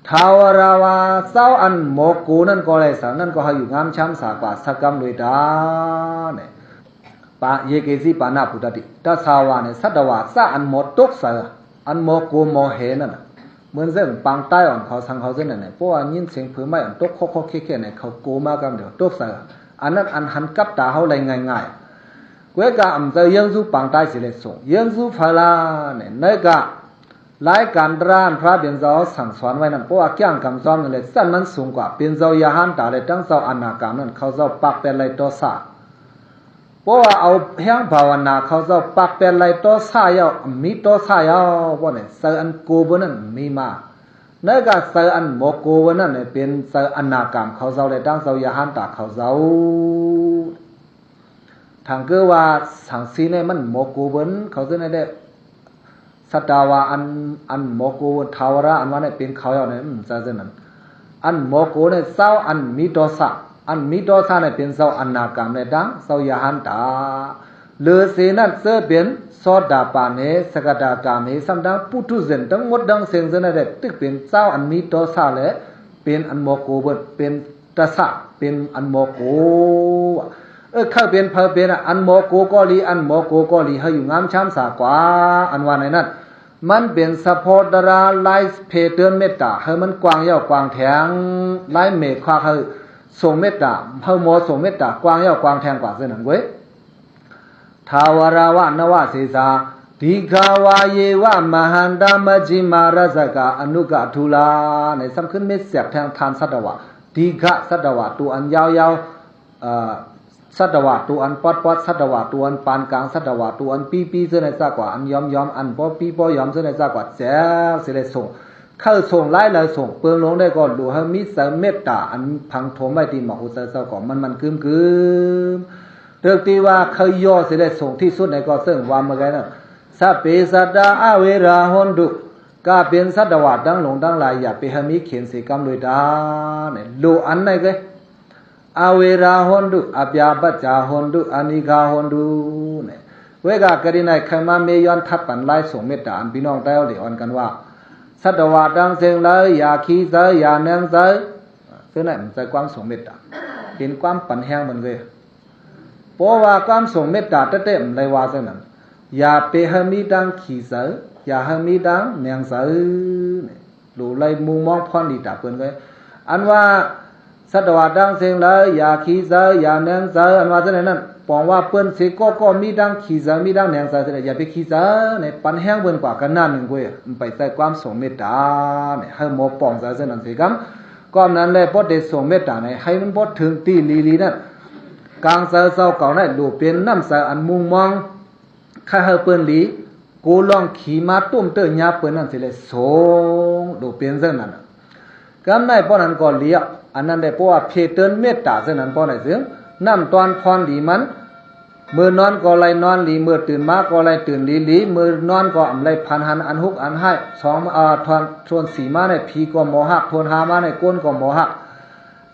ທາວະຣາວາ ເຈົ້າອັນໝໍໂກນັ້ນກໍແລສັງ ນັ້ນກໍໃຫ້ຢູ່ງາມຊານສາກວ່າ ສະກຳໂດຍຕາ ເນ ປະ ເຢເກຊິປານະພຸດຕະຕິ ຕະສາວາ ເນ ສັດຕະວາ ສະອັນໝໍຕົກໃສ່ ອັນໝໍໂກໝໍແຫນັ້ນນະ ເໝືອນເຊິ່ງປາງໃຕ້ອ່ອນເຂົາ ສັງເຂົາເຊັ່ນນັ້ນແຫຼະ ເພາະວ່າຍິນສຽງເພີໄມ້ອັນຕົກເຄາະໆແຄະໆ ເຂົາໂກມາກຳດຽວຕົກໃສ່ ອັນນັ້ນອັນຫັນກັບຕາເຮົາໄດ້ງ່າຍໆ ກວຍກາອຳເຈົ້າເຍືອງສູ່ປາງໃຕ້ຊິແລະສົ່ງ ເຍືອງສູ່ຟາລາ ເນ ໃນກະລາຍການຕະລານພະເປັນເຈົ້າສັ່ງສອນໄວ້ນັ້ນ ເພາະວ່າກ້ຽງກຳຊອມນັ້ນແຫຼະ ຊັ້ນມັນສູງກວ່າ ເປັນເຈົ້າຢາຫັນຕາ ແລະ ທັງເຈົ້າອະນາກາມນັ້ນ ເຂົາເຈົ້າປາກແປດໄລ່ຕໍ່ຊາ ເພາະວ່າເອົາແຮງພາວະນາ ເຂົາເຈົ້າປາກແປດໄລ່ຕໍ່ຊາຍາວ ມີຕໍ່ຊາຍາວ ບໍ່ແນ່ ໃສ່ອັນໂກເບີນັ້ນມີມາ ໃນກະໃສ່ອັນບໍ່ໂກເບີນັ້ນ ເປັນໃສ່ອະນາກາມເຂົາເຈົ້າ ແລະ ທັງເຈົ້າຢາຫັນຕາເຂົາເຈົ້າ ທາງເກີວ່າສັງສີໃນມັນບໍ່ໂກເບີ ເຂົາເຈົ້ານັ້ນແຫຼະ ສັດຕະວາອັນ ອັນບໍ່ໂກ ທາວະລະ ອັນວ່ານັ້ນເປັນເຂົາເຈົ້ານັ້ນ ອືມ ຈະເຊັ່ນນັ້ນ. ອັນບໍ່ໂກນັ້ນເຈົ້າອັນມີໂທສະ, ອັນມີໂທສະນັ້ນເປັນເຈົ້າອະນາກຳແລະທັງເຈົ້າຍະຫັນຕາ. ເລີເສນັ້ນເຈີເປັນໂສດາປານເນ ສະກະດາກາເມ ສ່ຳທັງປຸຖຸເຊນທັງໝົດທັງເສັງເຊິ່ງນັ້ນແຫຼະ ຕຶກເປັນເຈົ້າອັນມີໂທສະ ແລະ ເປັນອັນບໍ່ໂກເບິດ ເປັນ ຕະສະ ເປັນອັນບໍ່ໂກ. ເອີ ເຂົາເປັນ ເຂົາເປັນ ອັນບໍ່ໂກກໍດີ ອັນບໍ່ໂກກໍດີ ໃຫ້ຢູ່ງາມຊາມສາກວ່າ ອັນວ່າໃນນັ້ນ ມັນເປັນສະເພາະດາລາ ລາຍເພເຕີນເມດຕາ ໃຫ້ມັນກວ້າງຍາວກວ້າງແທງ ລາຍເມຄວາກ ໃຫ້ສົ່ງເມດຕາ ໃຫ້ໝໍສົ່ງເມດຕາກວ້າງຍາວກວ້າງແທງກວ່າເຊັ່ນນັ້ນເວີຍ. ທາວະຣາວະນະວະເສສາ ດີຄາວາເຍວະມະຫັນຕາ ມັດຈິມາຣາຊະກາ ອະນຸກະທູລາ ໃນສ່ຳຂຶ້ນເມັດແສກແທງທ່ານສັດຕະວະ ດີຄະ ສັດຕະວະໂຕອັນຍາວໆ ເອີ ສັດຕະວະໂຕອັນປອດໆ ສັດຕະວະໂຕອັນປານກາງ ສັດຕະວະໂຕອັນປີ້ໆ ເຊິ່ງໃນຈາກວ່າອັນຍອມໆ ອັນພໍປີ້ພໍຍອມ ເຊິ່ງໃນຈາກວ່າແຈກເສແລະສົ່ງ ເຂົາສົ່ງຫຼາຍໆ ສົ່ງເປິງລົງໄດ້ກໍຫຼູໃຫ້ມີໃຈເມດຕາ ອັນຝັງຖົມໄວ້ທີ່ໝອກຫົວໃຈເຈົ້າກໍມັນໆ ກຶມໆ ເຖິງທີ່ວ່າເຂົາຍໍເສແລະສົ່ງທີ່ສຸດໃນກໍເຊິ່ງວ່າເມື່ອໄກນັ້ນ ສະເປສັດຕາອະເວຣາໂຫນຕຸ ກາເປັນສັດຕະວະທັງຫຼວງທັງຫຼາຍ ຢ່າໄປໃຫ້ມີເຂນເສກຳດ້ວຍຕາ ໂລອັນໃນເກ ອະເວຣາໂຫນຕຸ ອະພະຍາປັດຈາໂຫນຕຸ ອະນີກາໂຫນຕຸ ເວກາກະດີໃນໄຄມາເມຍອນທັດປັນລາຍສົ່ງເມດຕາ ອັນພີ່ນ້ອງໃຕ້ເຮົາໄດ້ອ່ອນກັນວ່າ ສັດຕະວະທັງເສັງເລີຍ ຢ່າຂີ້ໃຈ ຢ່າແໜງໃຈ ເຊິ່ງນັ້ນໃຈຄວາມສົ່ງເມດຕາ ເປັນຄວາມປັນແຮງເພິ່ນເລີຍ. ເພາະວ່າຄວາມສົ່ງເມດຕາແທ້ໆ ມັນໄດ້ວ່າຈັ່ງນັ້ນ ຢ່າໄປໃຫ້ມີທາງຂີ້ໃຈ ຢ່າໃຫ້ມີທາງແໜງໃຈ ໂລໄລມຸງມອງພອນດີຕາເພິ່ນເລີຍ ອັນວ່າ ສັດຕະວະທັງເສັງເລີຍ ຢ່າຂີ້ໃຈ ຢ່າແໜງໃຈ ອັນວ່າຈັ່ງໃດນັ້ນ ປອງວ່າເພິ່ນເສກໍ ກໍມີທັງຂີ້ໃຈ ມີທັງແໜງໃຈ ຈັ່ງໃດ ຢ່າໄປຂີ້ໃຈ ໃນປັນແຮງເພິ່ນກວ່າກັນນັ້ນໜຶ່ງເວີຍ ມັນໄປໃຈຄວາມສົ່ງເມດຕາ ໃຫ້ໝໍປອງໃຈຈັ່ງນັ້ນເສກຳ ກໍນັ້ນແຫຼະ ພໍໄດ້ສົ່ງເມດຕາໃນ ໃຫ້ມັນພໍເຖິງທີ່ລີໆນັ້ນ ກາງໃຈເຈົ້າເກົ່ານັ້ນ ໂລເປັນນ້ຳໃຈອັນມຸງມອງ ໃຫ້ເພິ່ນລີ ກູລອງຂີ່ມາຕຸ້ມເຕີຍາເປີນນັ້ນຊິແລະ ສົ່ງໂດເປັນເຊິ່ງນັ້ນ ກຳໄນປ້ອນນັ້ນກໍເລຍ ອັນນັ້ນໄດ້ ເພາະວ່າເພເຕີນເມດຕາເຊິ່ງນັ້ນປ້ອນໄດ້ເຊິ່ງ ນ້ຳຕອນພອນດີມັນ ມື້ນອນກໍໄດ້ນອນດີ ມື້ຕື່ນມາກໍໄດ້ຕື່ນດີໆ ມື້ນອນກໍອຳໄດ້ຝັນຫັນອັນຮຸກອັນຮ້າຍ ສອງ ເອີ ທ່ອນ ທ່ອນສີ່ມາໃນຜີກໍບໍ່ຮັກ ທ່ອນຫ້າມາໃນກົ້ນກໍບໍ່ຮັກ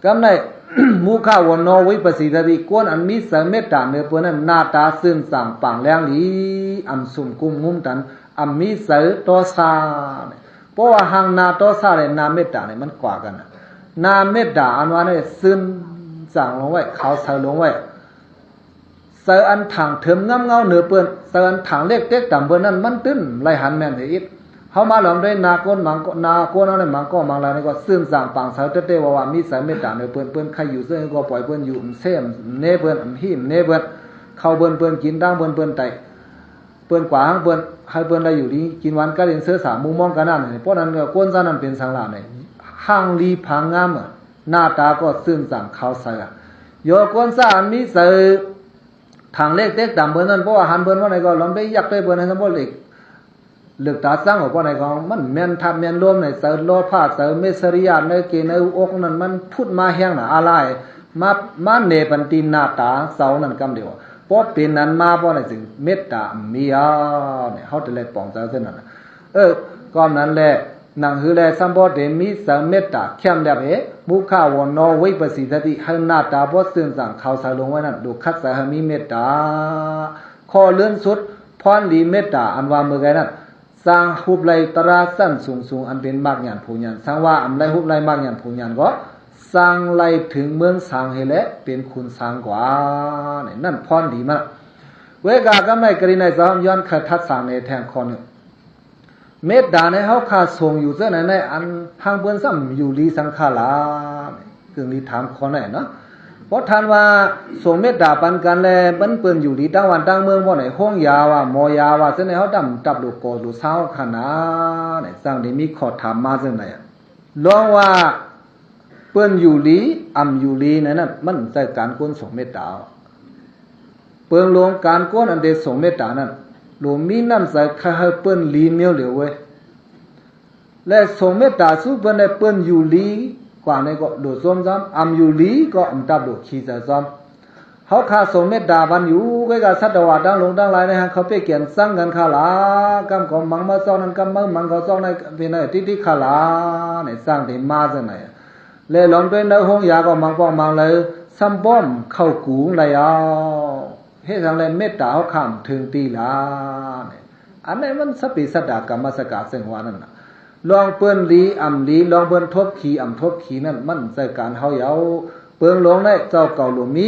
ກຳໄນ ມຸຂະວັນໂນວິປັດສິດຖະຕິ ຄົນອັນມີໃຈເມດຕາເນີເພິ່ນນັ້ນ ໜ້າຕາຊື່ນຈ່າງປາງແລງດີ ອຳຊຸ່ມກຸ້ມງຸ້ມຕັນ ອຳມີໃຈໂທສາ ເພາະວ່າຫາງໜ້າໂທສາ ແລະ ໜ້າເມດຕານີ້ມັນກວ່າກັນ ໜ້າເມດຕາອັນວ່ານີ້ຊື່ນຈ່າງລົງໄວ້ ຂາວໃສລົງໄວ້ ໃຈອັນຖາງເທີມງາມເງົາເນີເພິ່ນ ໃຈອັນຖາງເລັກເຕັກຕຳເພິ່ນນັ້ນ ມັນຕື່ນໄລຫັນແມ່ນເສຍອີກ ເຮົາມາລອມດ້ວຍໜ້າກົ້ນບາງ ໜ້າກົ້ນເຮົາໃນບາງກໍບາງລາຍນີ້ກໍຊື່ນຈ່າງປາງໃສເຕີເຕີວ່າວ່າ ມີໃຈເມດຕາໃນເພິ່ນ ເພິ່ນໃຄຢູ່ເຊິ່ງກໍປ່ອຍເພິ່ນຢູ່ ເຊມເນເພິ່ນ ເຮັມເນເພິ່ນ ເຂົ້າເພິ່ນ ເພິ່ນກິນ ທາງເພິ່ນ ເພິ່ນໄຕ ເພິ່ນກວ່າຫາງເພິ່ນ ໃຫ້ເພິ່ນໄດ້ຢູ່ດີກິນຫວານ ກະເລັນເຊີສາມຸງມອງກັນນັ້ນ ເພາະນັ້ນກໍຄົນຊັ້ນນັ້ນເປັນສັງລາໃນ ຫາງລີຜາງງາມ ໜ້າຕາກໍຊື່ນຈ່າງຂາວໃສ ໂຍຄົນຊາອັນມີໃຈ ທາງເລັກເຕັກຕຳເພິ່ນນັ້ນ ເພາະວ່າຫັນເພິ່ນວ່າໃດກໍລອມໄດ້ຍັກໄດ້ເພິ່ນໃຫ້ສຳບໍ່ເລັກ ເລິກຕາສັງອອກວ່າໃດກໍ ມັນແມ່ນທາດແມ່ນລົມໃນໃຈໂລພະໃຈເມດສະລິຍາໃນເກໃນອົກນັ້ນ ມັນພຸດມາແຮງນະ ອາລາຍ ມາ ມາເນປັນຕີນໜ້າຕາເຈົ້ານັ້ນກຳດຽວ ພໍເປັນນັ້ນມາບໍ່ໄດ້ຈຶ່ງເມດຕາມີເອົາ ເຮົາຈະໄດ້ປອງໃຈເຊັ່ນນັ້ນ ເອີ ກໍນັ້ນແຫຼະ ໜັງຮືແລ ສຳບໍ່ໄດ້ມີໃຈເມດຕາແຄມແລບເອ ມຸຂະວັນໂນວິປັດສິດຖະຕິ ໃຫ້ໜ້າຕາບໍ່ຊື່ນຈ່າງຂາວໃສລົງໄວ້ນັ້ນ ດູຄັດໃຈໃຫ້ມີເມດຕາ ຂໍ້ເລີນສຸດ ພອນດີເມດຕາ ອັນວ່າເມື່ອໄກນັ້ນ ສ້າງຮູບໄລ່ຕະລາຊັ້ນສູງໆ ອັນເປັນມາກຍານຜູຍານ ສ້າງວ່າອັນໄລ່ຮູບໄລ່ມາກຍານຜູຍານກໍ ສ້າງໄລ່ເຖິງເມືອງສາງເຮແລະ ເປັນຂຸນສາງກວ່າ ນັ້ນພອນດີມາ ເວກາກຳໄນກະລິໄນສາມ ຍ້ອນຄະທັດສາງໃນແທ່ງຂໍ້ໜຶ່ງ ເມດຕາໃນເຮົາຂ້າຊົງຢູ່ເຈົ້າໃນໃນອັນ ຫາງເພິ່ນຊ້ຳຢູ່ລີສັງຂາລາ ກຶ່ງລີຖາມຂໍ້ໃນເນາະ ເພາະທ່ານວ່າ ສົ່ງເມດຕາປັນກັນແລ ມັນເພິ່ນຢູ່ດີຕ່າງບ້ານຕ່າງເມືອງບໍ່ໃນ ໂຮງຢາວ່າ ໝໍຢາວ່າ ເຈົ້າໃນເຮົາດຳຕັບລູກກໍລູກສາວຂະໜາດໃດ ຈັ່ງໄດ້ມີຂໍ້ຖາມມາຈັ່ງໃດ ລອງວ່າ ເພິ່ນຢູ່ດີ ອຳຢູ່ດີໃນນັ້ນ ມັນໃຈການກຸນສົ່ງເມດຕາ ເພິ່ນລວມການກຸນອັນເດຊົງເມດຕານັ້ນ ລວມມີນ້ຳໃຈໃຫ້ເພິ່ນດີມຽວຫຼຽວເວີຍ ແລະ ສົ່ງເມດຕາສູ່ເພິ່ນໄດ້ ເພິ່ນຢູ່ດີກວ່າໃນກໍໂດດຊົມຊ້ຳ ອຳຢູ່ດີກໍອຳຕັບໂດດຂີ້ໃຈຊ້ຳ ເຮົາຂ້າສົ່ງເມດຕາປັນຢູ່ ກວຍກາສັດຕະວາທັງຫຼວງທັງຫຼາຍໃນຫັ້ນ ເຂົາເປກຽນຊັງກັນຂ້າຫຼາ ກຳກໍມັງມາຊອກນັ້ນ ກຳມາມັງເຂົາຊອກໃນເປັນໄດ້ຕິຕິຂ້າຫຼາ ໃນສ້າງທີ່ມາຈັ່ງໃດ ແລະ ລອມດ້ວຍໃນໂຮງຢາກໍມັງປ້ອງມັງເລີ ຊ້ຳປ້ອມເຂົ້າກຸງໄດ້ເອົາ ເຮັດຈັ່ງໃດເມດຕາເຮົາຂ້າມເຖິງຕີຫຼາ ອັນໃດມັນສະປີສັດດາກຳມະສະກາເຊິ່ງວ່ານັ້ນນະ ລອງເພິ່ນດີອຳດີ ລອງເພິ່ນທົບຂີ້ອຳທົບຂີ້ນັ້ນ ມັນໃສ່ການເຮົາເຍົາ ເປີງຫຼວງໃນເຈົ້າເກົ່າຫຼວງມີ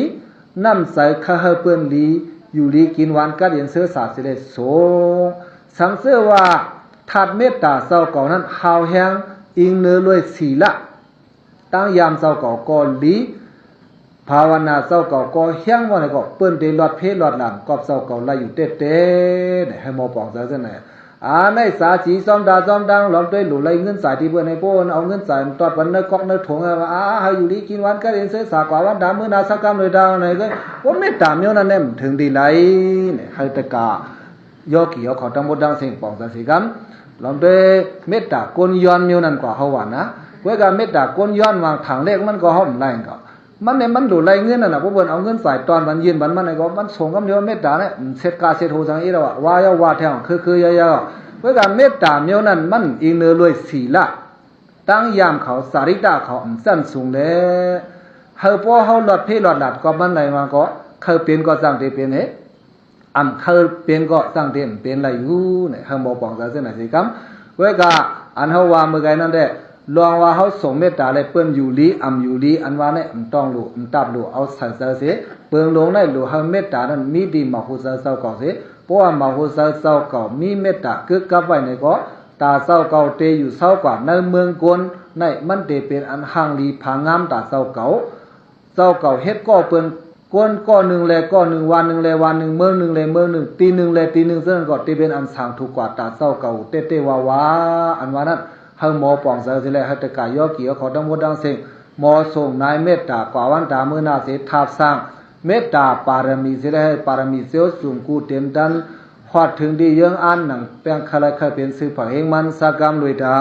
ນ້ຳໃສຄະເຮີເພິ່ນດີ ຢູ່ດີກິນຫວານກັດເຢັນເຊື້ອສາສິເລດສົງ ສັງເສວ່າທາດເມດຕາເຈົ້າເກົ່ານັ້ນ ຮາວແຮງອີງເນີລວຍສີລະ ຕັ້ງຍາມເຈົ້າເກົ່າກໍດີ ພາວະນາເຈົ້າເກົ່າກໍແຮງວ່າໃດກໍ ເພິ່ນໄດ້ລອດເພລອດຫຼານກອບເຈົ້າເກົ່າໄດ້ຢູ່ເຕັດໆ ໃຫ້ໝໍປອງເຈົ້າຊັ້ນນະ ອາ ໃນສາສີຊອມດາຊອມດັງ ລອມດ້ວຍຫຼູໄລເງິນຈ່າຍທີ່ເພິ່ນໃຫ້ໂພນ ເອົາເງິນຈ່າຍມາຕອດວັນເນີກອກເນີຖົງ ອາ ໃຫ້ຢູ່ດີກິນຫວານກັນເອັນເຊື້ອສາກວ່າວັນດາມື້ໜາສັກກຳໂດຍດາວໃນ ໂອ ເມດຕາແນວນັ້ນແນມເຖິງດີໄລ ໃຫ້ຕະກາ ຍໍກີເອົາເຂົາທັງໝົດທັງເສັງປອງສັນສີກຳ ລອມດ້ວຍເມດຕາກົ້ນຍ້ອນແນວນັ້ນກວ່າເຮົາວ່ານະ ກວຍກາເມດຕາກົ້ນຍ້ອນວາງຖັງເລກມັນກໍເຮົາບໍ່ໄດ້ກໍ ມັນນີ້ມັນຫຼູໄລເງິນນັ້ນນະ ພວກເພິ່ນເອົາເງິນຈ່າຍຕອນມັນຍື່ນບັນມັນໃນກໍມັນສົ່ງຄຳດຽວເມັດຕານີ້ເຊັດກາເຊັດໂຮຈັ່ງອີ່ລະວ່າ ວ່າເຈົ້າວ່າແທ້ຄືໆເຈົ້າເຈົ້າ ເພາະການເມັດຕາແນວນັ້ນມັນອີງເນີລວຍສີລະ ຕັ້ງຍາມເຂົາສາລິຕາເຂົາອັນຊັ້ນສູງແລ ເຮົາພໍເຮົາລອດເພລອດຫຼາດກໍມັນໄດ້ມາກໍ ເຄີຍເປັນກໍຈັ່ງທີ່ເປັນເຮ ອັນເຄີຍເປັນກໍຈັ່ງທີ່ເປັນໄດ້ຢູ່ ໃຫ້ໝໍປອງໃຈເຊິ່ງໃນສີກຳ ເວີຍກະ ອັນເຮົາວ່າມື້ໄກນັ້ນແດ່ ລອງວ່າເຮົາສົ່ງເມດຕາແລະເພິ່ນຢູ່ດີອຳຢູ່ດີ ອັນວ່າແນມຕ້ອງຫຼູອຳຕັບຫຼູເອົາໃສ່ໃຈເສ ເປີງຫຼົງໃນຫຼູເຮົາເມດຕານັ້ນມີດີມາຮູ້ໃຈເຈົ້າເກົ່າເສ ເພາະວ່າມາຮູ້ໃຈເຈົ້າເກົ່າມີເມດຕາກຶກກັບໄວ້ໃນກໍ ຕາເຈົ້າເກົ່າເຕຢູ່ເຊົາກວ່າໃນເມືອງກົນໃນ ມັນເຕເປັນອັນຮັ່ງດີຜາງາມຕາເຈົ້າເກົ່າ ເຈົ້າເກົ່າເຮັດກໍເປັນກົນກໍໜຶ່ງແລກໍໜຶ່ງ ວັນໜຶ່ງແລວັນໜຶ່ງ ເມືອງໜຶ່ງແລເມືອງໜຶ່ງ ຕີໜຶ່ງແລຕີໜຶ່ງ ເຊິ່ງກໍເຕເປັນອັນສັງຖືກວ່າຕາເຈົ້າເກົ່າເຕເຕວ່າວ່າ ອັນວ່ານັ້ນ ເຮົາໝໍປອງໃຈຊິແລ ເຮົາຕະກາຍຍໍກີເອົາເຂົາທັງໝົດທັງເສັງ ໝໍສົ່ງນາຍເມດຕາກວ່າວັນຕາມື້ໜ້າເສ ທາບສ້າງເມດຕາປາລະມີຊິແລ ໃຫ້ປາລະມີເຊວສູງກູເຕັມຕັນ ຮອດເຖິງດີເຍີງອານໜັງແປ້ງຄະລາຍຄະເປັນຊື່ພະເຮງມັນສາກຳລວຍດາ